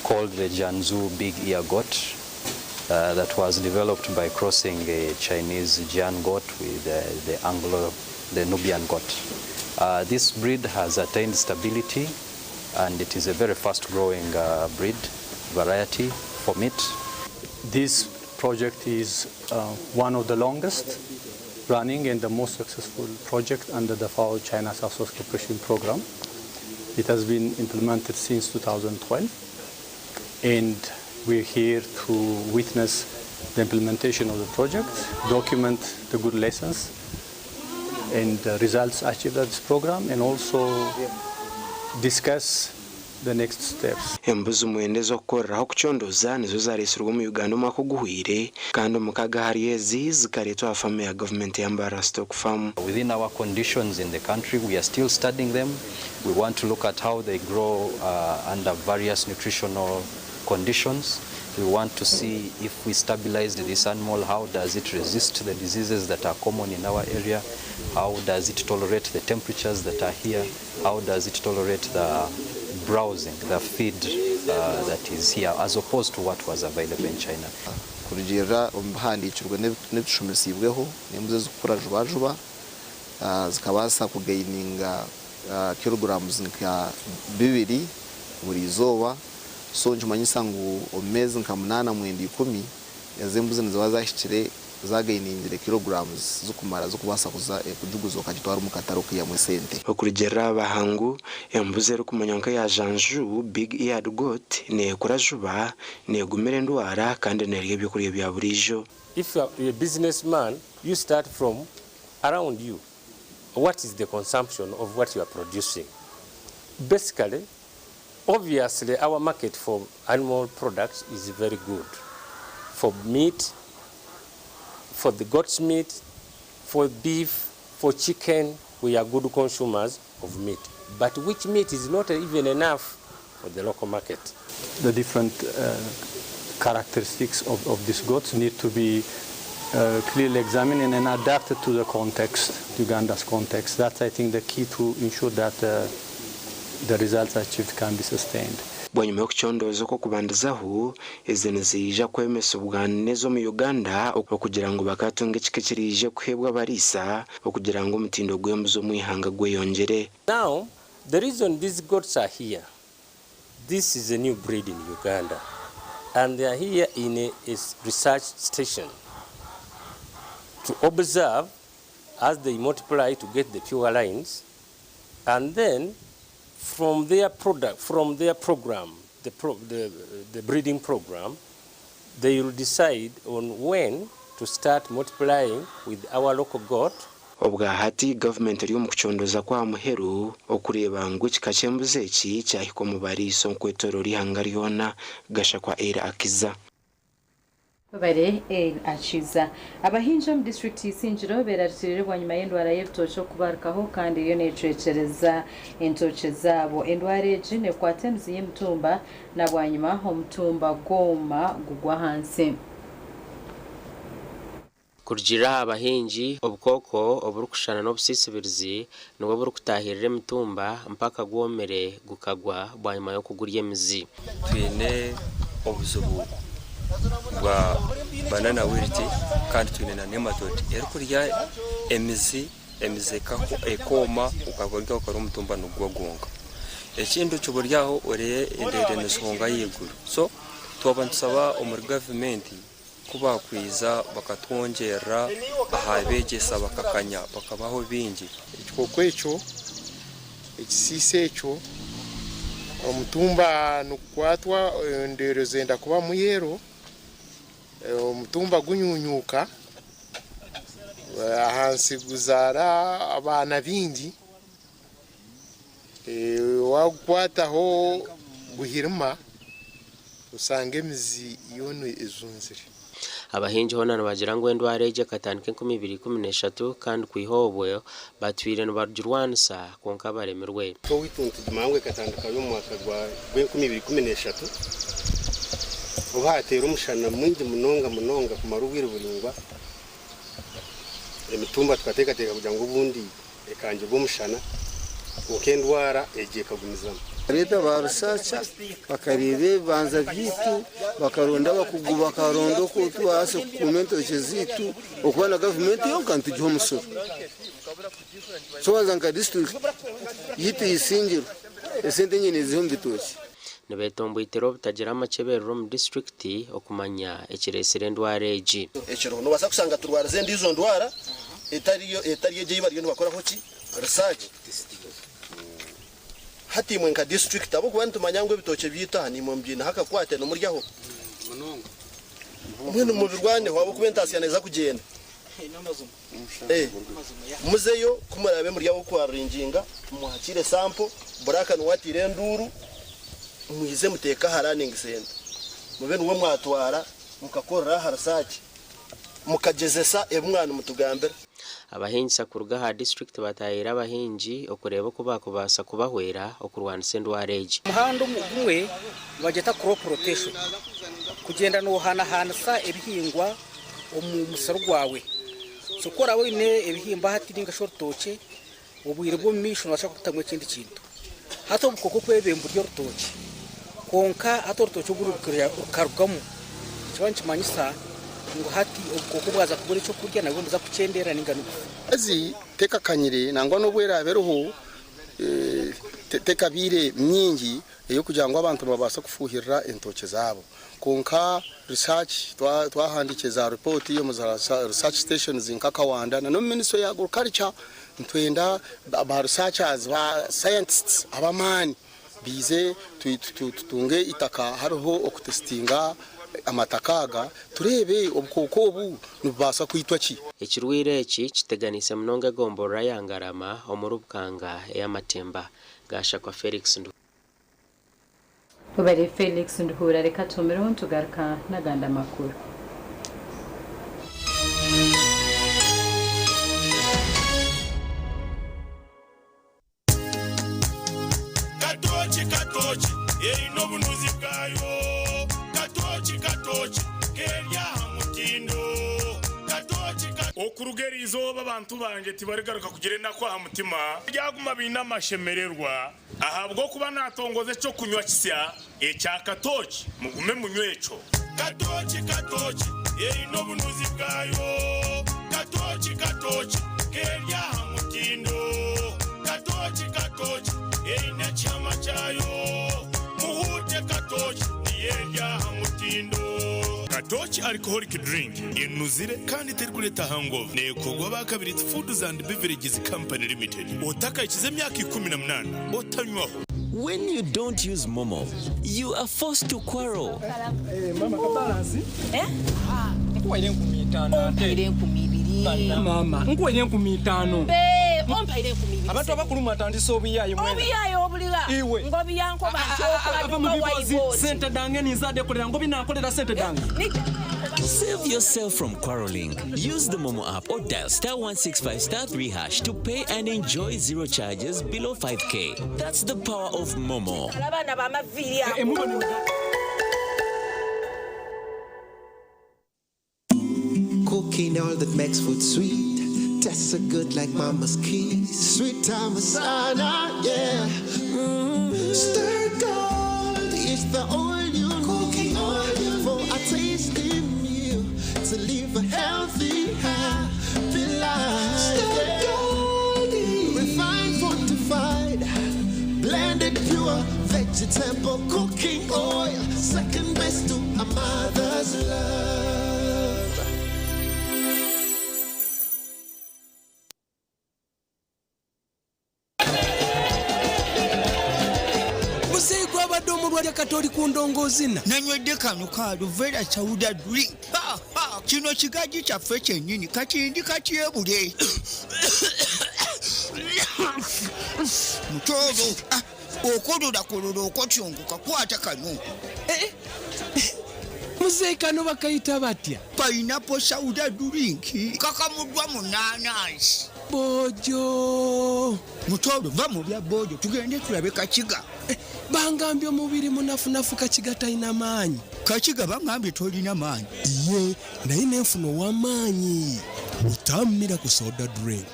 called the Jiangsu Big Ear Goat that was developed by crossing a Chinese Jian goat with the Anglo, the Nubian goat. This breed has attained stability and it is a very fast growing breed variety for meat. This project is one of the longest running and the most successful project under the FAO China South South Cooperation Program. It has been implemented since 2012 and we're here to witness the implementation of the project, document the good lessons and the results achieved at this program, and also discuss the next steps. Embuzi mwenda ez'okukoreraho okucondooza nizo zareetsirwe omu Uganda omwaka oguhweire kandi 6 ahari ezi zikareetwa aha faamu ya gavumenti eya Mbarara Stock Farm. Within our conditions in the country, we are still studying them. We want to look at how they grow under various nutritional conditions. We want to see if we stabilized this animal, how does it resist the diseases that are common in our area? How does it tolerate the temperatures that are here? How does it tolerate the browsing, the feed that is here, as opposed to what was available in China? Kurugiirira omu bihandiikirwe n'ebitushomesiibweho, n'embuzi ezikukura jubajuba zikabaasa kugaininga kilograms nka bibiri buri izooba. So nikimanyisa ngu omu meezi nka munaana, mwenda, ikumi, ezo embuzi niziba zahikire zagainingire kilograms zirikumara zirikubaasa kuza kugiguza okagitwara omu katare okaihamu esente. Okurugiirira aha bahangu, embuzi erikumanywa nk'eya Janju, Big Eared Goat, neekura juba, neegumira endwara kandi neerya ebyokurya bya buriijo. If you are a business man, you start from around you, what is the consumption of what you are producing? Basically, obviously our market for animal products is very good. For meat, for the goat's meat, for beef, for chicken, we are good consumers of meat. But which meat is not even enough for the local market. The different characteristics of these goats need to be clearly examined and then adapted to the context, Uganda's context. That's, I think, the key to ensure that the results achieved can be sustained. Bwanyima y'okucondooza okw'okubandizaho, ezi niziija kwemesibwa n'ez'omu Uganda okugira ngu bakatunga ekika ekiriije kuheebwa abariisa okugira ngu omutindo gw'embuzi omu ihanga gweyongyere. Now, the reason these goats are here, this is a new breed in Uganda, and they are here in a research station to observe as they multiply to get the pure lines, and then from their product, from their program, the breeding program, they will decide on when to start multiplying with our local goat. Obwa hati gavumenti eri omu kucondooza kwa muheru okureeba ngu ekika ky'embuzi eki kyahika omu bariisa okwetooroora ihanga ryona. Gashakwa Eira Akiza. Bare El Akiza. Abahingi omu disitulikiti Isingiro beerarikirire bwanyima y'endwara y'ebitookye okubarukaho kandi eriyo neecwekyereza entookye zaabo. Endwara egi neekwata emizi y'emitumba na bwanyima omutumba gwoma gugwa ahansi. Kurugiirira aha bahingi, obukooko oburikushushana n'obusisibirizi nibwo burikutahirira emitumba mpaka gwomire gukagwa bwanyima y'okugurya emizi. Twine obuzibu bwa banana wilt kandi twine na nematode erikurya emizi, emizi ekooma okaba ori aho omutumba nigugwa gwonka. Ekindi okiba ori aho oreeba endeere nizihonga ahaiguru. So twaba nitusaba omuri gavumenti ku baakwiza bakatwongyerera aha beegyesa bakakanya bakabaho bingi. Ekikooko ekyo, ekisiisa ekyo, omutumba nigukwatwa endeere zenda kuba muyero, omutumba gunyunyuka, ahansi guzaara abaana baingi, wagukwataho guhirima osanga emizi yoona ejunzire. Abahingi hoona nibagira ngu endwara egi ekatandika 2013 kandi kwiha obwo batwire nibagirwanisa kwonka baremirwe. Owaitu nitugimanya ngu ekatandika omu mwaka gwa 2013 obu hateera omushana mwingi munonga munonga kumara obwire buraingwa, emitumba tukateekateeka kugira ngu obundi ekangirwa omushana, kwonka endwara egi ekagumizamu. Bareeta ba researcher bakareeba ebibanza byaitu, bakaronda abakugu, bakaronda oku tubaasa kukuuma entookye zaitu, okuba na gavumenti yonka nitugiha omusoro. So waza nka disiturikiti yaitu Isingiro, esente nyine niziha omu bitookye. Nibetomboitera obutagira amakyeberero omu disiturikiti okumanya ekireetsire endwara egi. Ekiriho noobaasa kushanga turwarize endiijo ndwara etariyo etari egyo ei bariyo nibakoraho ki research. Hati imwe nka disiturikiti ahabw'okuba nitumanya ngu ebitookye byaitu aha niimwe mubiineho akakwate nimuryaho mbwenu mubirwaneho ahabw'okuba entaasya neeza kugyenda. Muzeyo ku muraabe muri ab'okwaringinga mwakiire sampo, Buraaka niwe ataire enduuru. Mwize muteeke aha learning center mube niwe mwatwara mukakorera aha research mukagyezesa ebi mwaba nimutugambira. Abahingisa kuruga aha disiturikiti bataayaire abahingi okureeba oku baakubaasa kubahwera okurwanisa endwara egi. Omuhanda gumwe nibagyeta crop rotation, kugyenda nohanahanisa ebihingwa omu musiri gwawe. So ku oraabe oine ebihimba hati ninga shi orutookye, obwire bw'omu maisho noobaasa kutamu ekindi kintu. Hati obukooko kwebemba buri orutookye, kwonka hati orutookye obu rukarugamu nikiba nikimanyisa ngu hati obukooko bwaza kubura ekyokurya nabwo nibuza kukyendeera ninga nibufa. Ezi tekakanyire nangwa n'obu eraabe eriho tekabaire mingi ey'okugira ngu abantu nibabaasa kufuuhirira entookye zaabo. Kwonka research twahandiikire za report omu za research stations nka Kawanda na n'omu ministry ya agriculture nitwenda ba researchers ba scientists ab'amaani biize tutunge eitaka hariho okutesitinga amataka aga tureebe obukooko obu nibubaasa kwitwa ki. Ekirwaire eki kiteganiise munonga egomborora ya Ngarama omuri Bukanga ey'amatemba. Gashakwa Felix Nduhura. Webare Felix Nduhura reka tuhumireho nitugaruka nagandi amakuru. Katooki katooki eine obunuzi bwayo Katooki katooki keri aha mutindo Katooki ka. Okuruga eri izooba abantu bangye tibarigaruka kugira enaku aha mutima, baryaguma baine amashemererwa. Ahabw'okuba naatongoza eky'okunywa kisya ekya katooki, mugume munywe ekyo. Katooki katooki eine obunuzi bwayo, Katooki katooki keri aha mutindo, Katooki katooki eine ekihama kyayo, Muhuute katooki niyo eri aha mutindo. Katooki Alcoholic Drink enuzire kandi terikureeta hangover neekorwa aba Kabiriiti Foods and Beverages Company Limited. Otakahikize emyaka 18 otanywaho. When you don't use MoMo, you are forced to quarrel. Nkuwaire 50 ate. Ompaire 20. Maama, nkuwaire 50. Bbe, ompaire 20. Abantu abakulu mwatandise obuyaye mwena. Obuyaye obuligha? Iwe. Ngobi yankoba nti okola Ava mu duka bibozi, waibwe oti. sente dhange ninze adekolera ngobi nankolera sente dhange. Save yourself from quarreling. Use the Momo app or dial star 165 star 3 hash to pay and enjoy zero charges below 5k. That's the power of Momo. Abaana b'amaviiri ago. Cooking all that makes food sweet. Tastes so good like mama's kiss. Sweet time sana, yeah. Stir gold is the oil you cooking oil for a tasty meal to live a healthy, happy life. Stir gold, refined, fortified, blended pure vegetable cooking oil. Second best to a mother's love. Muzeeyi gwabadde omulwadde kati oli ku ndongoozina. Nanywedde kano ka Aluvera Sauda Drink. Ha, ha, kino kigaji kyaffe kyennyini kati ndi katyebule. Mutooro, ah, okololakolola okotyongoka kwata kano. Eh, eh, muzeeyi kano bakayita batya? Pineapple Sauda Drink kakamuddwa mu naanansi. Bojo. Mutooro va mu bya bojo tugende tulabe Kakiga. Eh, bangambye omubiri munafunafu Kakiga talina maanyi. Kakiga bangambye tolina maanyi. Ye naye nenfuna ow'amaanyi. Butammira ku soda drink.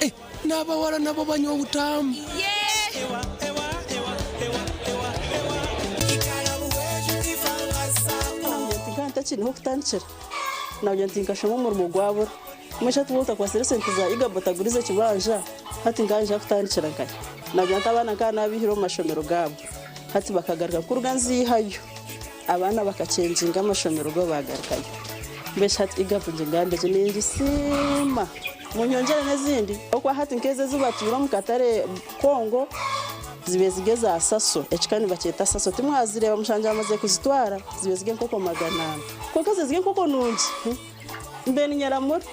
Eh, n'abawala nabo banywa obutaamu. Ntakiriho kutandikira nagira nti nkashoma omurimo gwabura mbwenu hati waaba otakwasire esente za IGAB otagurize ekibanja hati nkanja kutandikira nkahi nagira nti abaana nkaba nabaihire omu mashomero gaabo hati bakagaruka kuruga nziihayo abaana bakakyenginga amashomero go bagarukayo mbwenu hati IGAB ngigambire ningisiima munyongyere n'ezindi ahabw'okuba hati nk'ezi ezi batwire omu katare Congo zibe ziri eza saso ekika nibakyeta saso timwazireeba mushangye bamaze kuzitwara zibe ziri enkoko 400 kwonka zibe ziri enkoko nungi mbe ninyeramura.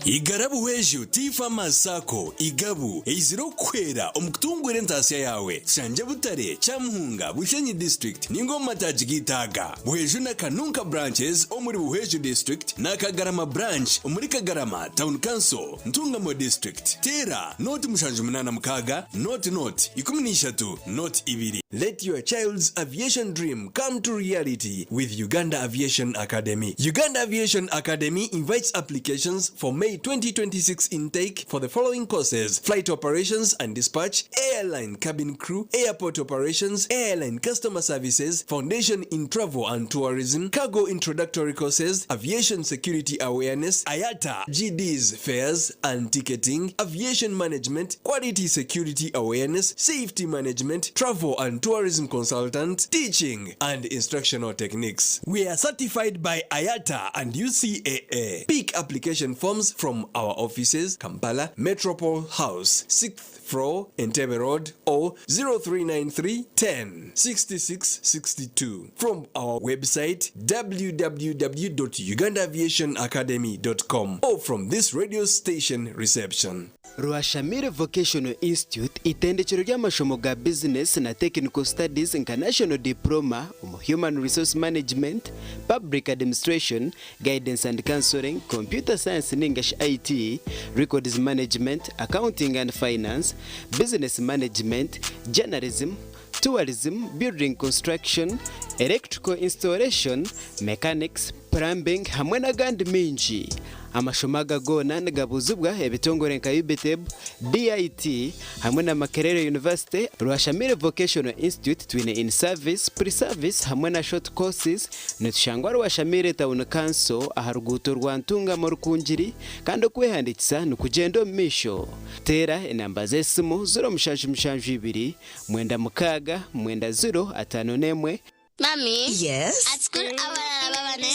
Igara Buhweju Tea Farmers Sacco, Igabu, eizire okukuhwera omu kutunguura entaasya yaawe. Tushangye Butare, Kyamuhunga, Bushenyi District ninga omu mataagi gaitu aga, Buhweju na Kanunka Branches omuri Buhweju District na Kagarama Branch omuri Kagarama Town Council, Ntungamo District. Teera nooti 76 nooti nooti 13 nooti 2. Let your child's aviation dream come to reality with Uganda Aviation Academy. Uganda Aviation Academy invites applications for May 2026 intake for the following courses: Flight Operations and Dispatch, Airline Cabin Crew, Airport Operations, Airline Customer Services, Foundation in Travel and Tourism, Cargo Introductory Courses, Aviation Security Awareness, IATA, GDs Fares and Ticketing, Aviation Management, Quality Security Awareness, Safety Management, Travel and Tourism Consultant, Teaching and Instructional Techniques. We are certified by IATA and UCAA. Pick application forms from our offices, Kampala, Metropole House, 6th floor, Entebbe Road, or 0393 10 66 62. From our website www.ugandaaviationacademy.com or from this radio station reception. Rwashamire Vocational Institute itendekero ry'amashomo ga business na technical studies nka National Diploma omu Human Resource Management, Public Administration, Guidance and Counseling, Computer Science ningashi IT, Records Management, Accounting and Finance, Business Management, Journalism, Tourism, Building Construction, Electrical Installation, Mechanics, Plumbing hamwe n'agandi maingi. Amashomo aga goona nigabuuzibwa ebitongore nka UBTEB, DIT hamwe na Makerere University. Rwashamire Vocational Institute twine in service, pre-service hamwe na short courses. Nitushangwa Rwashamire Town Council aha ruguuto rwa Ntungamo Rukungiri kandi okwehandiikisa nikugyenda omu maisho. Teera enamba z'esimu 0772 96 90 51. Mommy. Yes? At school, abalala baba ne.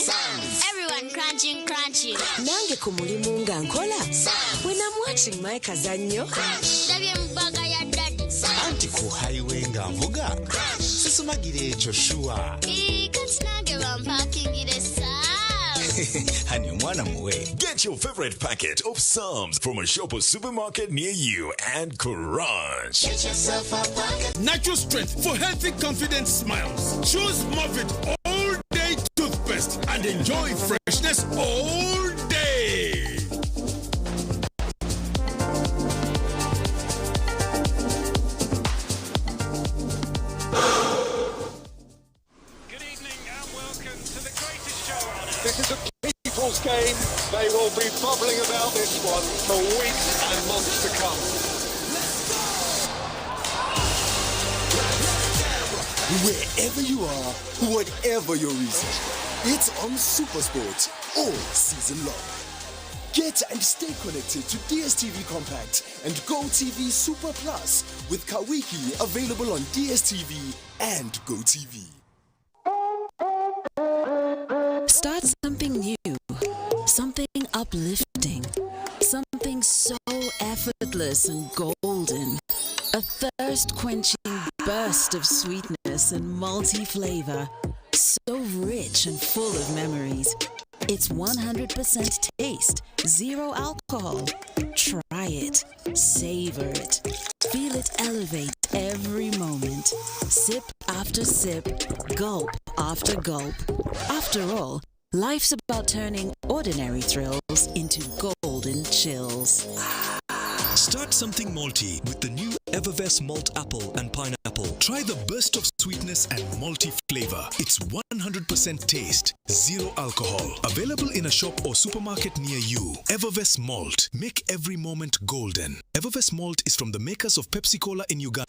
Everyone crunching, crunching. Nange ku mulimu nga nkola. When I'm watching my kazannyo. Ndabye mu bag ya daddy. Anti ku highway nga nvuga sisumagira ekyo sure. Ii, kati nange bampakingire Sam's. Hani omwana muwe. Get your favorite packet of Psalms from a shop or supermarket near you and crunch. Get yourself a packet. Natural strength for healthy, confident smiles. Choose Movit All Day Toothpaste and enjoy freshness all day. This is a people's game. They will be bubbling about this one for weeks and months to come. Wherever you are, whatever your reason, it's on Supersport all season long. Get and stay connected to DSTV Compact and GoTV Super Plus with Kawiki available on DSTV and GoTV. Start something new, something uplifting, something so effortless and golden. A thirst quenching burst of sweetness and multi flavor. So rich and full of memories. It's 100% taste, zero alcohol. Try it, savor it, feel it elevate every moment. Sip after sip, gulp after gulp. After all, life's about turning ordinary thrills into golden chills. Start something malty with the new Evervess Malt Apple and Pineapple. Try the burst of sweetness and malty flavor. It's 100% taste, zero alcohol. Available in a shop or supermarket near you. Evervess Malt. Make every moment golden. Evervess Malt is from the makers of Pepsi Cola in Uganda.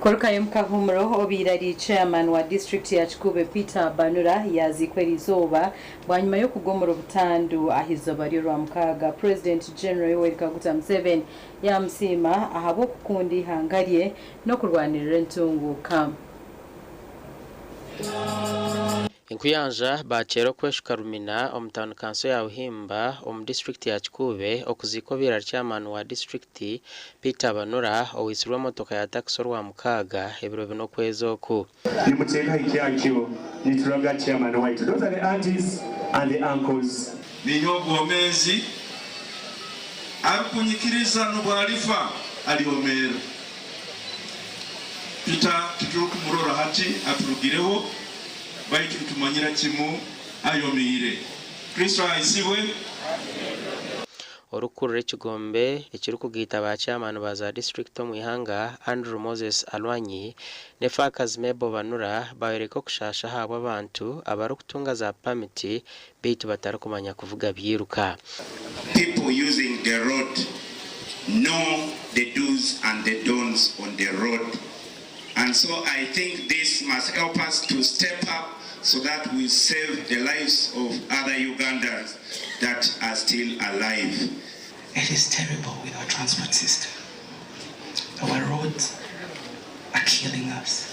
Korukayo Mukahumuro obaire ari chairman wa district ya Kikuube Peter Banura yaziikwa erizooba bwanyima y'okugomora obutandu aha izooba ry'orwamukaaga. President General Yoweri Kaguta Museveni yamusiima ahabw'okukunda eihanga rye n'okurwanirira entunguuka. Enkuyanja baakyera okweshuka Rumina omu tauni kanso ya Buhimba omu disiturikiti ya Kikuube okuziika obaire ari chairman wa disiturikiti Peter Banura owaitsirwe emotoka ya takisi orwamukaaga ebiro bina okwezi oku. Nimuteeka ekyakyo nituraga chairman waitu. Those are the aunties and the uncles. Ninyowe bwomezi, arukunyikiriza nobwalifa alyomeera. Peter titurukumurora hati, aturugireho, baitu nitumanyira kimu ayomiire. Kristo ahaisibwe. Orikukurira ekigombe ekirikugaita ba chairman ba za disiturikiti omu ihanga, Andrew Moses Alwanyi n'efaakazi Mabel Banura bayoreka okushaasha ahabw'abantu abarikutunga za pamiti beitu batarikumanya kuvuga byiruka. People using the road know the do's and the don'ts on the road and so I think this must help us to step up so that we save the lives of other Ugandans that are still alive. It is terrible with our transport system. Our roads are killing us.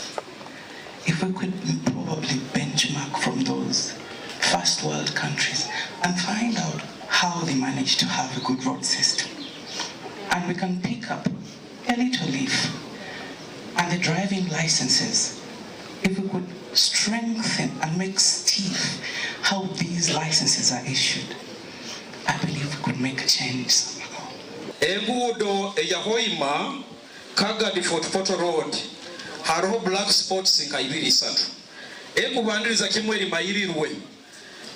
If we could probably benchmark from those first world countries and find out how they manage to have a good road system. And we can pick up a little leaf and the driving licenses. If we could strengthen and make stiff how these licenses are issued, I believe we could make a change somehow. Enguudo eya Hoima Kagadi Fort Portal Road hariho black spots nka ibiri isatu. Ekubandiriza kimwe eri Mayirirwe.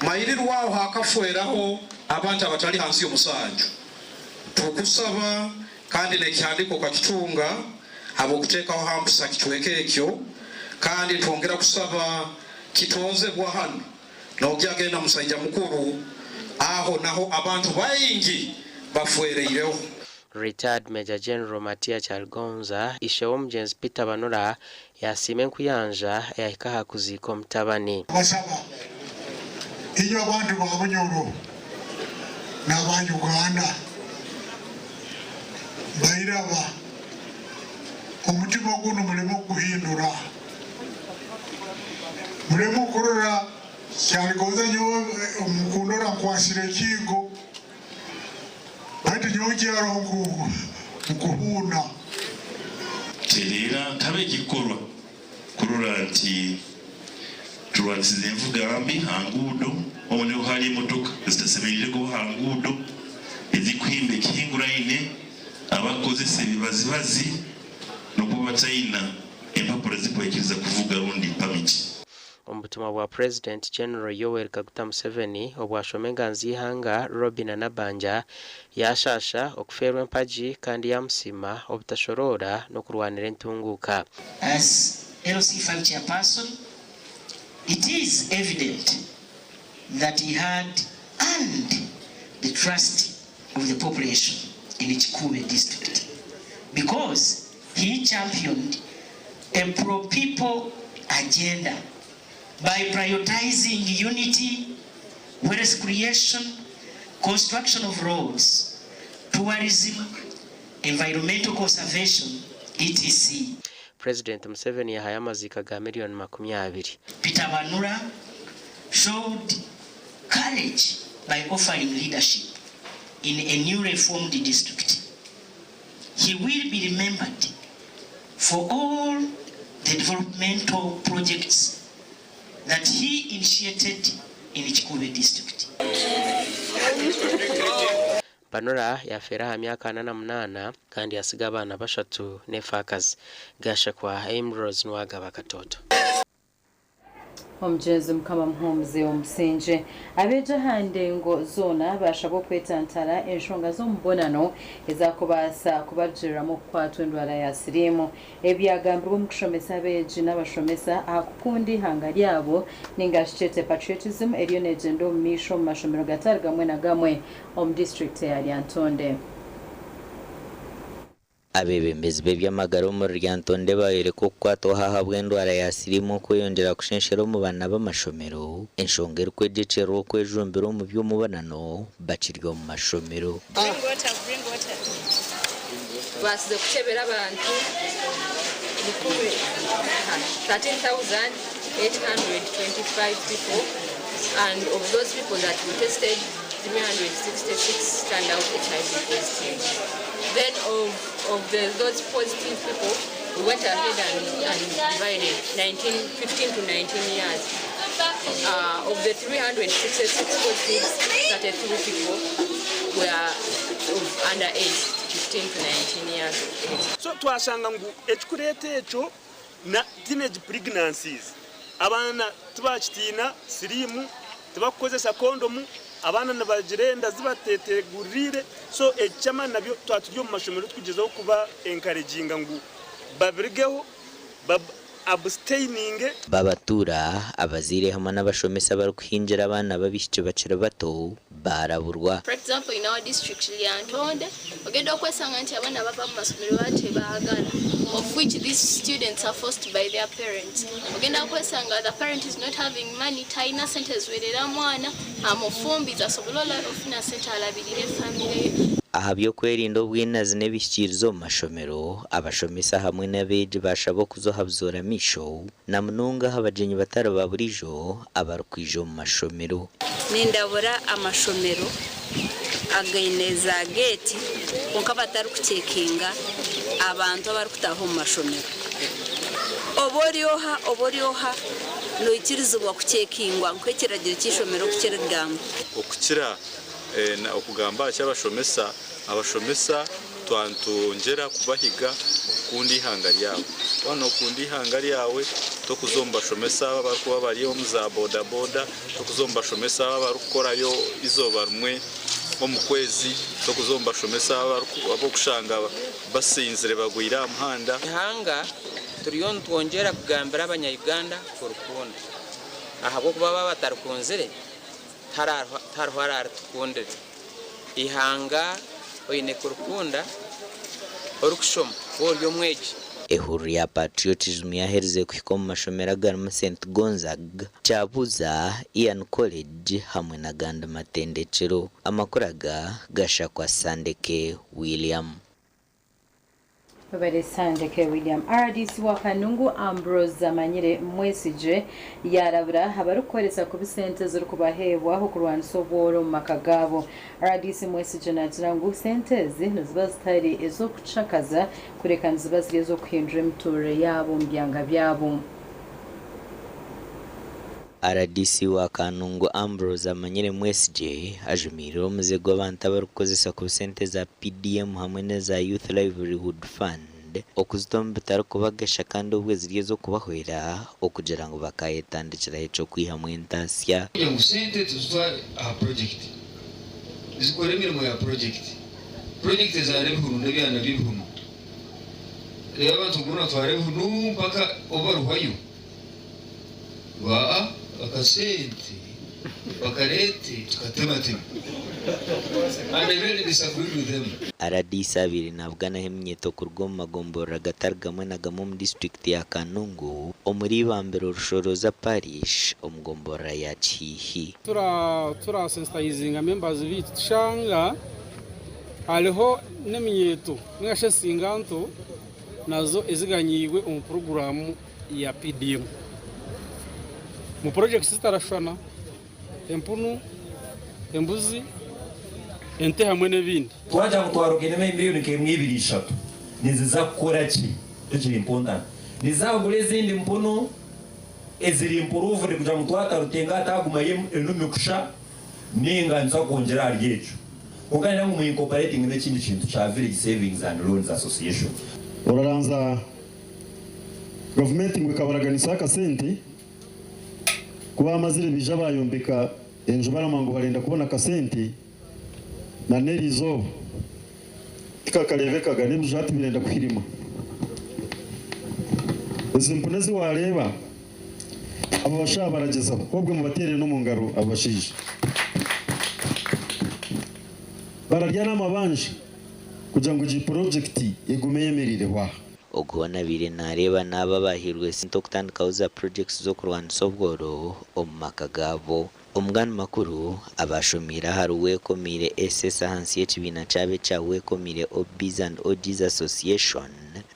Mayirirwe aho hakafweraho abantu abatali hansi y'omusanju. Tukusaba kandi n'ekihandiiko okakitunga habw'okuteekaho hampusa kicweka ekyo kandi twongera kusaba kitoozebwa hanu nogya agenda musaija mukuru aho naho abantu baingi bafwereireho. Retired Major General Matia Kyaligonza, ishe w'omugyenzi Peter Banura yasiima enkuyanja eyahika aha kuziika omutabani. Abasaba inywe abantu ba Bunyoro n'aba Uganda bairaba omutima guno muleme okuguhindura, muleme okurora Kyaligonza nyowe mukundora nkwasire ekiigo baitu nyowe nkyaro nkuhuuna. Tereera ntabe ekikorwa kurora nti turwanisize envuga mbi ha nguudo omu niho hari emotoka ezitasemeriire kuba ha nguudo ezikuhimba ekihinguraine, abakukozesa ebibazibazi n'okuba bataina empapura ezikubaikiriza kuvuga rundi pamiti. Omu butumwa bwa Purezidenti General Yoweri Kaguta Museveni obwashoma enganzi y'eihanga Robinah Nabbanja, yashaasha okufeerwa empagi kandi yamusiima obutashoroora n'okurwanira entunguuka. As LC5 chairperson, it is evident that he had earned the trust of the population in Kikuube district because he championed a pro-people agenda by prioritizing unity, wealth creation, construction of roads, tourism, environmental conservation, etc. Purezidenti Museveni yahayo amaziika ga miriyoni 20. Peter Banura showed courage by offering leadership in a newly formed district. He will be remembered for all the developmental projects that he initiated in Kikuube district. Banura yafeera aha myaka 48 kandi yasiga abaana bashatu n'efaakazi. Gashakwa Ambrose Nuwagaba Katoto. Omugyenzi Mukama amuhumuze omusingye. Abeegi aha ndengo zoona baashabwa okwetantara enshonga z'omubonano ezakubaasa kubarugiriramu okukwatwa endwara ya siriimu. Ebi byagambirwe omu kushomesa abeegi n'abashomesa aha kukunda eihanga ryabo ninga shi kyete patriotism eriyo negyenda omu maisho omu mashomero gatari gamwe na gamwe omu disiturikiti eya Lyantonde. Abeebembezi b'eby'amagara omuri Lyantonde bayoreka okukwatwaho ahabw'endwara ya siriimu okweyongyera kushenshera omu baana b'amashomero, enshonga erikwegyekyererwa okwejumbira omu by'omubonano bakiri omu mashomero. Tubaasize kukyebera abantu 13,000. 825 people, and of those people that we tested, 366 turned out HIV positive. Then of those positive people, we went ahead and divided 15 to 19 years. Of the 366 positives, 33 people were of under age, 15 to 19 years of age. So twashanga ngu ekikureeta ekyo na teenage pregnancies, abaana tibakitiina siriimu, tibakukozesa kondomu, abaana nibagira enda zibatetegurire. So eky'amaani nabyo twaturi omu mashomero tukugyezaho kuba encouraginga ngu babirigeho, abstaining. Babatura abazaire hamwe n'abashomesa abarikuhingira abaana b'abaishiki bakiri bato baraburwa. For example, in our district Lyantonde, ogenda okwesanga nti abaana bava mu masomero batebaagala, of which these students are forced by their parents. Ogenda okwesanga the parent is not having money, talina sente ziwerera mwana, amufumbiza asobole ofuna sente alabirire famire ye. Aha by'okwerinda obwinazi n'ebihikirizo omu mashomero, abashomesa hamwe n'abeegi bashaba okuza buzora misho na munonga aha bagyenyi batari ba burijo abarikwija omu mashomero. Nindabura amashomero againe za geeti kwonka batarikucekinga abantu abarikutaaha omu mashomero. Oba ori oha noikirizibwa kucekingwa nk'ekiragiro ky'eishomero kukirigamba. Okukira okugamba ky'abashomesa, abashomesa twantongera kubahiga okukunda ihanga ryabo. Wano okunda ihanga ryawe tokuza omu bashomesa aba barikuba bari omu za bodaboda, tokuza omu bashomesa aba barikukorayo izooba rimwe omu kwezi, tokuza omu bashomesa aba abokushanga basinzire bagwire aha muhanda. Ihanga turiyo nitwongyera kugambira abanya-Uganda kurukunda, ahabw'okuba baba batarikunzire tihariho araritukundire. Ihanga oine kurukunda orikushoma ori omwegi. Ehururu ya patriotism yaherize kuhika omu mashomero agarimu St Gonzaga, Kyabuza, Ian College hamwe n'agandi matendekero. Amakuru aga gashakwa Sandeke William. Babere Sandeke William. RDC wa Kanungu Ambrose Amanyire Mwesigye yarabura abarikukoresa kubi sente zirikubaheebwa okurwanisa obworo omu maka gaabo. RDC Mwesigye nagira ngu sente ezi niziba zitari ez'okucakaza kureka niziba ziri ez'okuhindura emiturire yaabo omu byanga byabo. RDC wa Kanungu Ambrose Amanyire Mwesigye ajumirire omuze gw'abantu abarikukozesa kubi sente za PDM hamwe n'eza Youth Livelihood Fund okuzita omu bitarikubagasha kandi obwe ziri ez'okubahwera okugira ngu bakayetandikiraho eky'okwihamu entasya. Ngu sente tuzitware aha project, zikore emirimo ya project, project ezaara ebihuru n'ebyana by'ebihuru. Rero abantu ngu batwara ebihuru mpaka obu baruhwayo baa bakasente bakarete tukatematema. And I really disagree with them. RDC abiri nabuganaho eminyeto kuruga omu magomborora gatari gamwe na gamwe omu disitulikiti ya Kanungu omuri Ibambiro Rushoroza Parish omu gomborora ya Kihihi. Tura sensitizinga members bitu tushanga hariho n'eminyeto ningashi ensinganto nazo eziganyiibwe omu puroguramu ya PDM. Mu projects zitarashushana empunu, embuzi, ente hamwe n'ebindi. Twagira ngu twarogenemu emiliyoni nk'emwe ibiri ishatu niziza kukora ki? Ekiri important nizagura ezindi mpunu eziri improved kugira ngu twatarutenga atagumayo enumi kusha ninga niza kwongyera ahari ekyo. Kwonka ngira ngu mu incorporating n'ekindi kintu kya Village Savings and Loans Association. Oraranza gavumenti ngu ekabaraganisa akasente kuba amazire bija bayombeka enju barama ngu barenda kubona akasente na n'eriizooba tikakareebekaga n'ebiju hati birenda kuhirima. Ezi mpunu ezi wareeba abo bashaija baragyezaho obwe mubateere n'omu ngaro abo bashaija bararya n'amabanja kugira ngu egi porojekiti egume eyemeriireho aha. Ogu nabiire nareeba n'aba abahiirwe sente okutandikaho za projects z'okurwanisa obworo omu maka gaabo. Omugani makuru abashomiire ahari Wekomire SS ahansi y'ekibiina kyabo ekya Wekomire OBs and OGs Association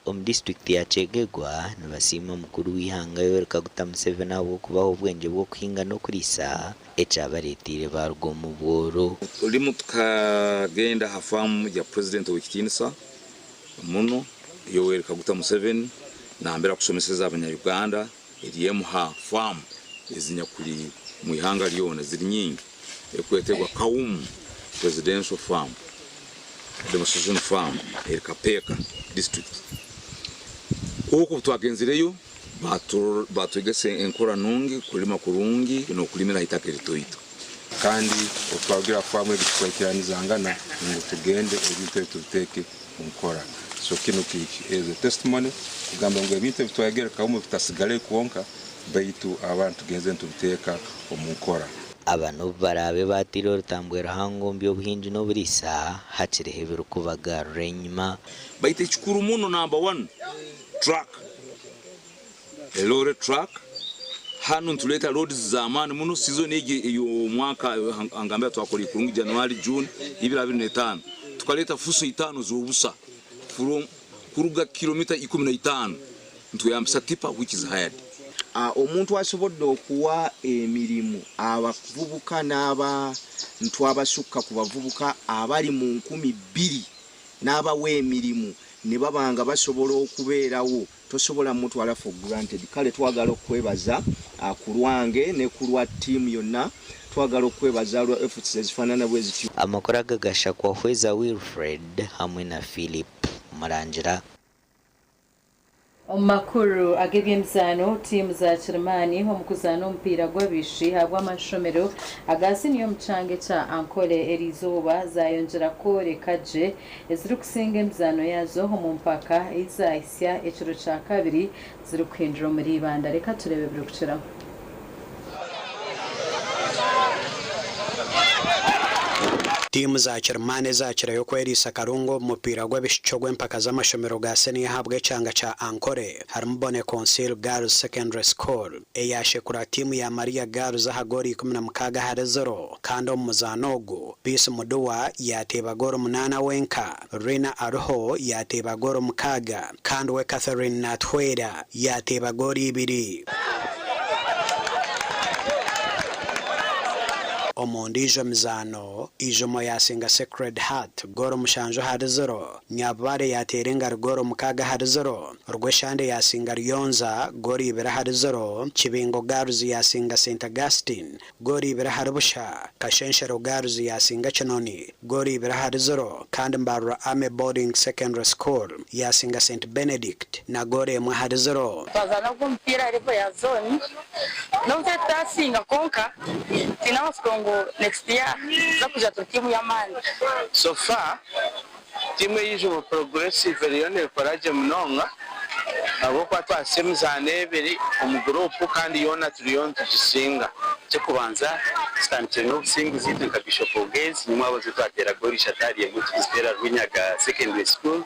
omu disiturikiti ya Kyegegwa nibasiima mukuru w'eihanga Yoweri Kaguta Museveni ahabw'okubaha obwengye bw'okuhinga n'okuriisa ekyabareeteire baaruga omu bworo. Rimu tukagenda ha faamu ya Purezidenti ow'ekitiinisa muno Yoweri Kaguta Museveni nambere akusomeseza abanya-Uganda eri emu ha faamu ezinyakuli omu ihanga lyona ziri nyingi erikwetebwa Kawumu Presidential Farm Demonstration Farm eri Kapeeka District. Oku obutwagenzireyo baatwegesa enkora nungi kulima kurungi n'okulimira ha itaka eritoito. Kandi obutwarugire ha faamu egi tukaikiranizangana ngu tugende ebintu ebi tubiteeke omu nkora. So kinu is a testimony kugamba ngu ebintu ebitwayegere Kawumu bitasigaleyo kwonka baitu abantu tugenze nitubiteeka omu nkora. Aba n'obu baraabe baataire orutambwe ruhango omu by'obuhingi n'oburiisa, hakiriho ebirikubagarura enyima. Baitu ekikuru muno number one truck, a lorry truck, hanu nitureeta loads z'amaani muno season egi ey'omwaka ngambira twakora kurungi January, June ibiri abiri n'etaano tukareeta fuso itaano z'obusa from kuruga kilomita 15 nitweyambisa tipa which is hired. Omuntu asobodde okuwa emirimu abavubuka n'abantu abasukka ku bavubuka abali mu 2000 n'abawa emirimu ne baba nga basobola okubeerawo tosobola mutwala for granted. Kale twagala okukwebaza ku lwange ne ku lwa ttiimu yonna twagala okukwebaza lwa efforts ezifaanana bwe zityo. Amakuru aga gashakwa Hweza Wilfred hamwe na Philip Murangira. Omu makuru ag'eby'emizaano, tiimu za kirimaani omu kuzaana omupiira gw'abaishiki ahabw'amashomero aga siniya omu kyanga ekya Ankole eriizooba zayongyera kworeka gye ezirikusinga emizaano yaazo omu mpaka ei zaahitsya ekiro kya kabiri zirikuhindura omuri Ibanda. Reka tureebe ebirikukiraho. Tiimu za kirimaani ezaakirayo kweriisa karungi omu mupiira gw'abaishiki ogw'empaka z'amashomero ga siniya ahabw'ekyanga kya Ankole harimu Bone Concil Girls Secondary School eyaashekura tiimu ya Maria Girls aha goolo 60-0 kandi omu muzaano ogu Peace Muduwa yaateeba goolo munaana wenka, Rina Aruho yaateeba goolo mukaaga kandi we Catherine Natuhwera yaateeba goolo ibiri. Omu ndiijo mizaano, Ijumo yaasinga Sacred Heart goolo 7-0, Nyabubare yaateera Engari goolo 6-0, Rweshande yaasinga Ruyonza goolo 2-0, Kibingo Girls yaasinga St Augustine goolo 2-0, Kashenshero Girls yaasinga Kinoni goolo 2-0 kandi Mbarara Army Boarding Secondary School yaasinga St Benedict na goolo 1-0. Twazaana ogwo omupiira aha level ya zone nobu twaba tutasinga kwonka twine amatsiko ngu next year nituza kwija turi tiimu y'amaani. So far, tiimu ey'Ijumo Progressive eriyo neekora gye munonga ahabw'okuba twahitsya emizaano ebiri omu guruupu kandi yoona turiyo nitugisinga. Eky'okubanza, tutandikire n'obusinguzi itwe nka Bishop Ogezi, nyimwabazyo twateera goolo ishatu ahari emwe tukiziteera Rwinyaga Secondary School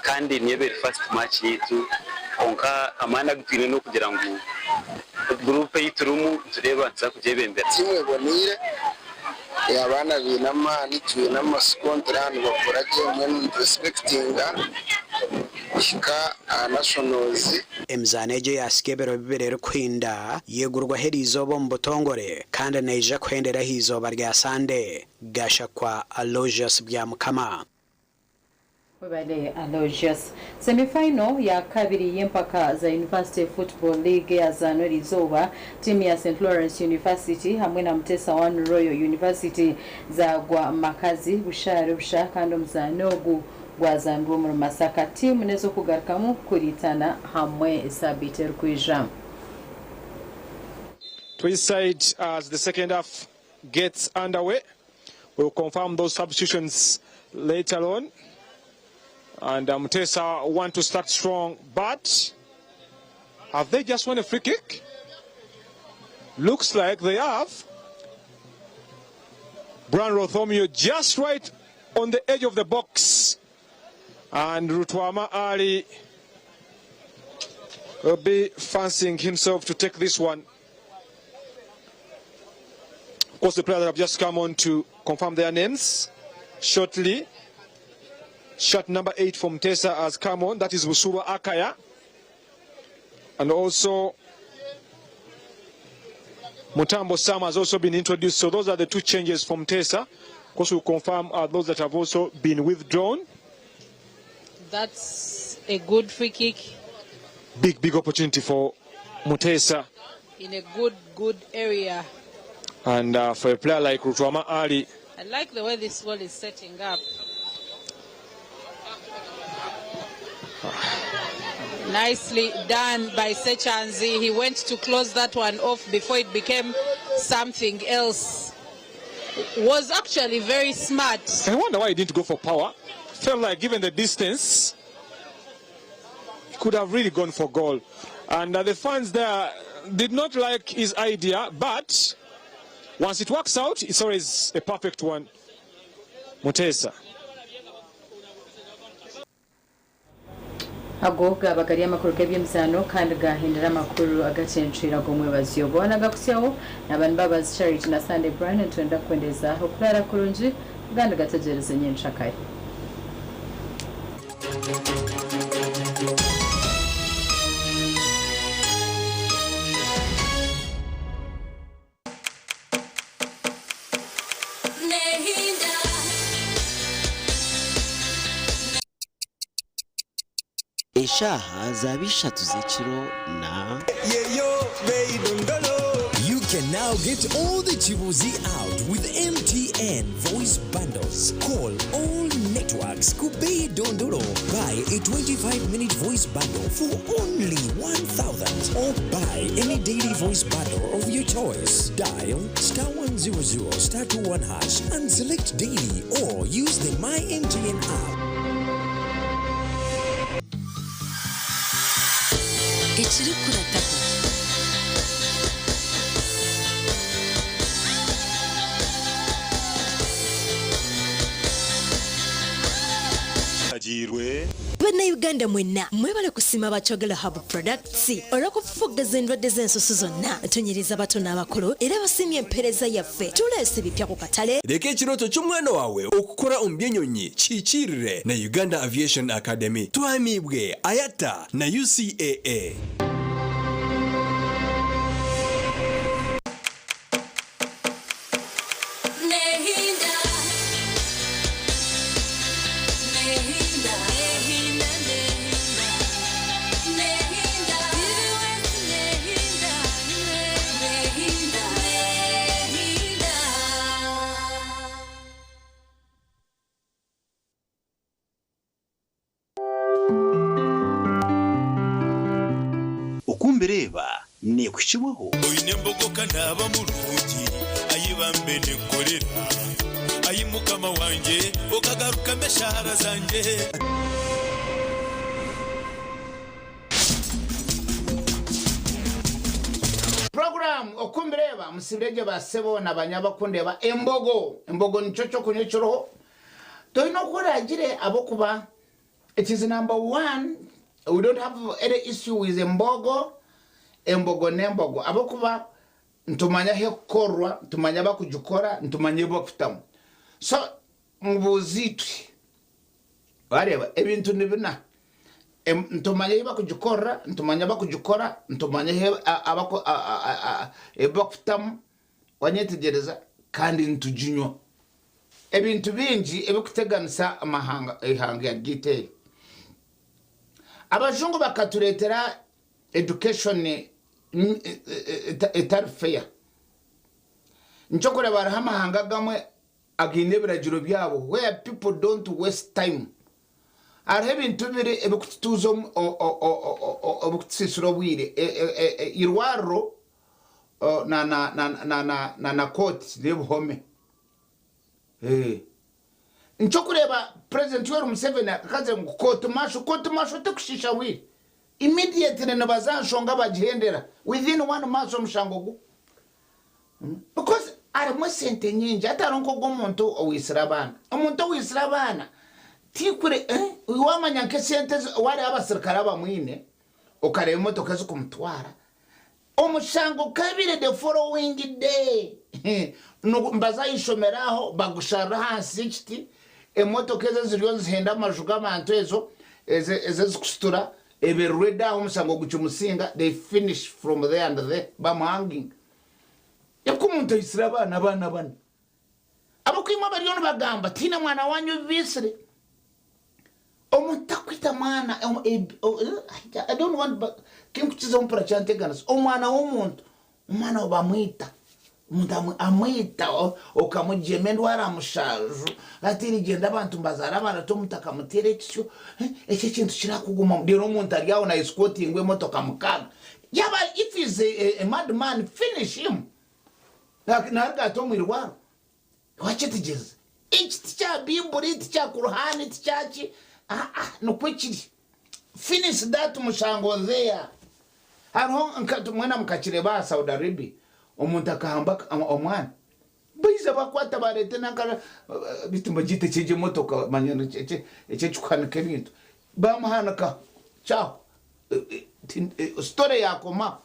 kandi niyo ebaire first match yaitu kwonka amaani agu twine n'okugira ngu guruupu ei turimu nitureeba nituza kugyebembera. Tiimu eboneire. Abaana baine amaani, twine amatsiko nitureeba nibakora gye mbwenu nitu expectinga kuhika aha nationals. Emizaano egyo eyaasika ebiro bibiri erikuhinda yegurwaho eriizooba omu butongore kandi neija kuhendera aha izooba rya Sande. Gashakwa Aloysius Byamukama. Webale Aloysius. Semi final ya kabiri y'empaka za University Football League eyazaanwa eriizooba, tiimu ya St Lawrence University hamwe na Mutesa I Royal University zaagwa makazi bushaare busha kandi omuzaano ogu gwazaanirwa omuri Masaka. Tiimu n'ez'okugarukamu kuriitana hamwe esaabiiti erikwija. To his side as the second half gets underway. We'll confirm those substitutions later on. And Mutesa want to start strong, but have they just won a free kick? Looks like they have. Brian Rwothomio just right on the edge of the box. And Rutwama Ali will be fancying himself to take this one. Of course, the players that have just come on to confirm their names shortly. Shirt number 8 for Mutesa has come on. That is Busulwa Akaya. And also Mutambo Sam has also been introduced. So those are the two changes from Mutesa. Of course, we'll confirm those that have also been withdrawn. That's a good free kick. Big, big opportunity for Mutesa. In a good, good area. And for a player like Lutwama Ali. I like the way this goal is setting up. Nicely done by Sekyanzi. He went to close that one off before it became something else. Was actually very smart. I wonder why he didn't go for power. Felt like given the distance, he could have really gone for goal. And the fans there did not like his idea, but once it works out, it's always a perfect one. Mutesa. Ago gaba gari amakuru g'ebyemizaano kandi gahindura amakuru agacencwire ag'omwebazyo goona gakutsyaho naba Mbabazi Charity na Sunday Brian nitwenda kukwendeza okuraara kurungi agandi gategyereze nyenkyakare. Eshaaha zaaba ishatu z'ekiro na. You can now get all the Chibuzi out with MTN voice bundles. Call all networks Kubei Dondolo. Buy a 25-minute voice bundle for only 1,000 or buy any daily voice bundle of your choice. Dial star 100 star 21 hash and select daily or use the My MTN app. Ekirikurataho. Agiirwe. Bannayuganda mwenna mwebale kusiima ba Kyogero Hub Products olw'okufufuggaza endwadde z'ensusu zonna. Tunyiriza abato n'abakulu era basiimye empeereza yaffe. Tuleese ebipya ku katale. Reka ekirooto ky'omwana waawe okukora omu by'enyonyi kihikiirire na Uganda Aviation Academy. Tuhamiibwe IATA na UCAA. Oku mbireeba neekuhikibwaho. Oine embogo ka naaba murungi, ai bambe ninkorera, ai Mukama wangye, okagarukamu eshaara zangye. Puroguraamu Oku Mbireeba Musibire gye ba sebo na banyabo kundeeba embogo. Embogo nikyo ky'okunywa ekiriho. Toine oku oraagire ahabw'okuba it is number one, we don't have any issue with embogo, embogo n'embogo ahabw'okuba nitumanya ahu erikukorwa, nitumanya abakugikora, nitumanya ebi bakutamu. So mubuuze itwe, waareeba ebintu ni bina, nitumanya ahu bakugikorera, nitumanya abakugikora, nitumanya ahu abaku ebi bakutamu, wanyetegyereza, kandi nituginywa. Ebintu bingi ebirikuteganisa amahanga eihanga ryaitu eri. Abajungu bakatureetera education etari fair. Nikyo orikureeba hariho amahanga agamwe againe ebiragiro byabo where people don't waste time. Hariho ebintu bibiri ebirikututuuza ebirikutusiisira obwire, eirwariro na kooti n'ebihome. Nikyo orikureeba Purezidenti Yoweri Museveni akagizire ngu kooti maasho, kooti maasho tekushiisha bwire. Immediately nibaza aha nshonga bagihendera within one month omushango gu because harimu esente nyingi hati hariho nk'ogw'omuntu owaitsire abaana. Omuntu owaitsire abaana tikure eh wamanya nk'esente ezi wareeba abasirikare abamwine okareeba emotoka ezikumutwara omushango kabire the following day nibaza aha ishomero aho bagusharira ahansi y'ekiti Emotoka ezo eziriyo nizihenda amaju g'abantu ezo ezo ezikusitura ebe ready aho omushango gukimusinga they finish from there and there bamuhanginga. Reka omuntu aitsire abaana abaana bana. Abakwimwe abariyo nibagamba tihaine mwana wanyu obu baitsire. Omuntu takwita mwana I don't want kinkukizaho mpurira kyanteganisa omwana w'omuntu Omwana we bamwita, omuntu amwita okamugyema endwara mushanju hati rigyenda abantu nibazaara abaana ati omuntu akamuteera ekisyo ekyo ekintu kirakugumamu reero omuntu ari aho na esikotinga emotoka mukaaga yaaba if he is a mad man finish him naruga ati omu irwaro wakyetegyereza eki tikya biburi tikya kuruhaani tikyaki aa nikwo kiri finish that mushango there. Hariho nka mwena mukakireeba aha Saudi Arabia omuntu akahamba omwana baija bakwata bareeta enanka beitu nibagyeta eki egyo emotoka manya eki ekikuhanika ebintu bamuhanika kyahwa story yakoma aho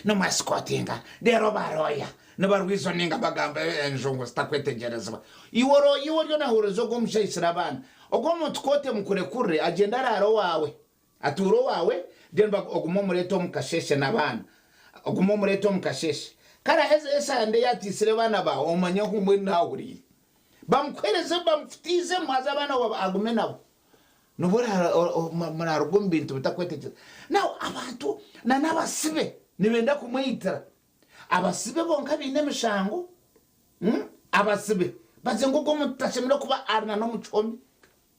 nimwesikotinga reero ba lawyer nibarwizoninga bagamba enjungu zitakwetegyerezibwa iwe iwe oriyo nahuririza ogwo omushaija aitsire abaana ogwo omuntu kooti emukurekurire agyende araare owaawe. Atuure owaawe, then ogume omureete omu kasheeshe n'abaana. Ogume omureete omu kasheeshe. Kare ahezeyo esande ei atiisire baana baawe, omanye ngu mbwenu naahuriire. Bamukuheereze bamufutiizemu haza abaana baawe agume nabo. Nibwo muraaruga omu bintu bitakwetegyereza. Now abantu na n'abasibe nibenda kumwitira. Abasibe bonka baine emishango, abasibe bagire ngu ogwo omuntu tashemereire kuba ari na n'omu kihome.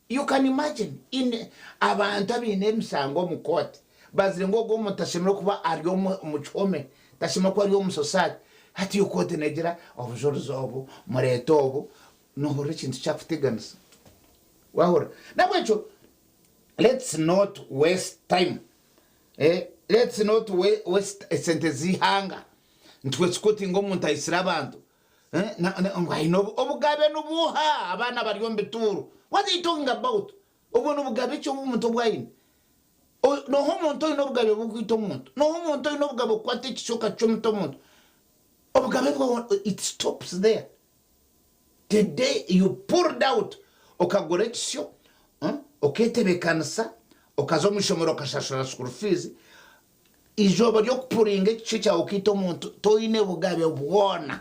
You can imagine in abantu abaine emisango omu court bazire ngu ogu omuntu tashemereire kuba ari omu kihome, tashemereire kuba ari omu society. Hati yo court negira obujurizi obu, mureete obu, nohurira ekintu kyakuteganisa. Wahurira? Nahabwekyo let's not waste time eh, let's not waste esente z'eihanga nti wesikotinga omuntu aitsire abantu. Ngu aine obugabe nibuuha? Abaana bari omu bituuro. What are you talking about? Obwo nibugabe ki obu omuntu obu aine? Nooha omuntu oine obugabe bw'okwita omuntu? Nooha omuntu oine obugabe kukwata ekisyo okakicumita omuntu? Obugabe bwawe it stops there. The day you pulled out okagura ekisyo, oketebekanisa, okaza omu ishomero okashashura school fees, Eizooba ry'okupuringa ekicwe kyawe okaita omuntu, toine bugabe bwona.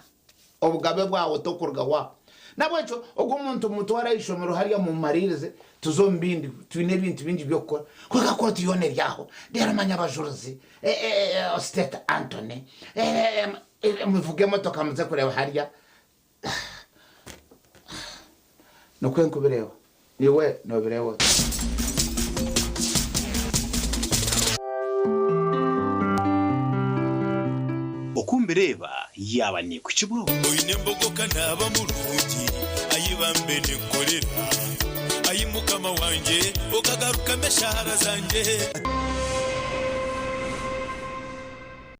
Obugabe bwawe tokurugaho aho. Nahabwekyo ogwo omuntu mutware aha ishomero hariya mumumariirize tuze omu bindi, twine ebintu bingi by'okukora. Kwonka kooti yoona eri aho, reero manya abajurizi, State Antony, muvuge emotoka muze kureeba hariya. Nikwo nkubireeba. Iwe nobireeba ota? Oku mbireeba yaaba neekuhikibwaho. Oine embogo ka naaba murungi, ai bambe ninkorera, ai Mukama wangye okagarukamu eshaara zangye.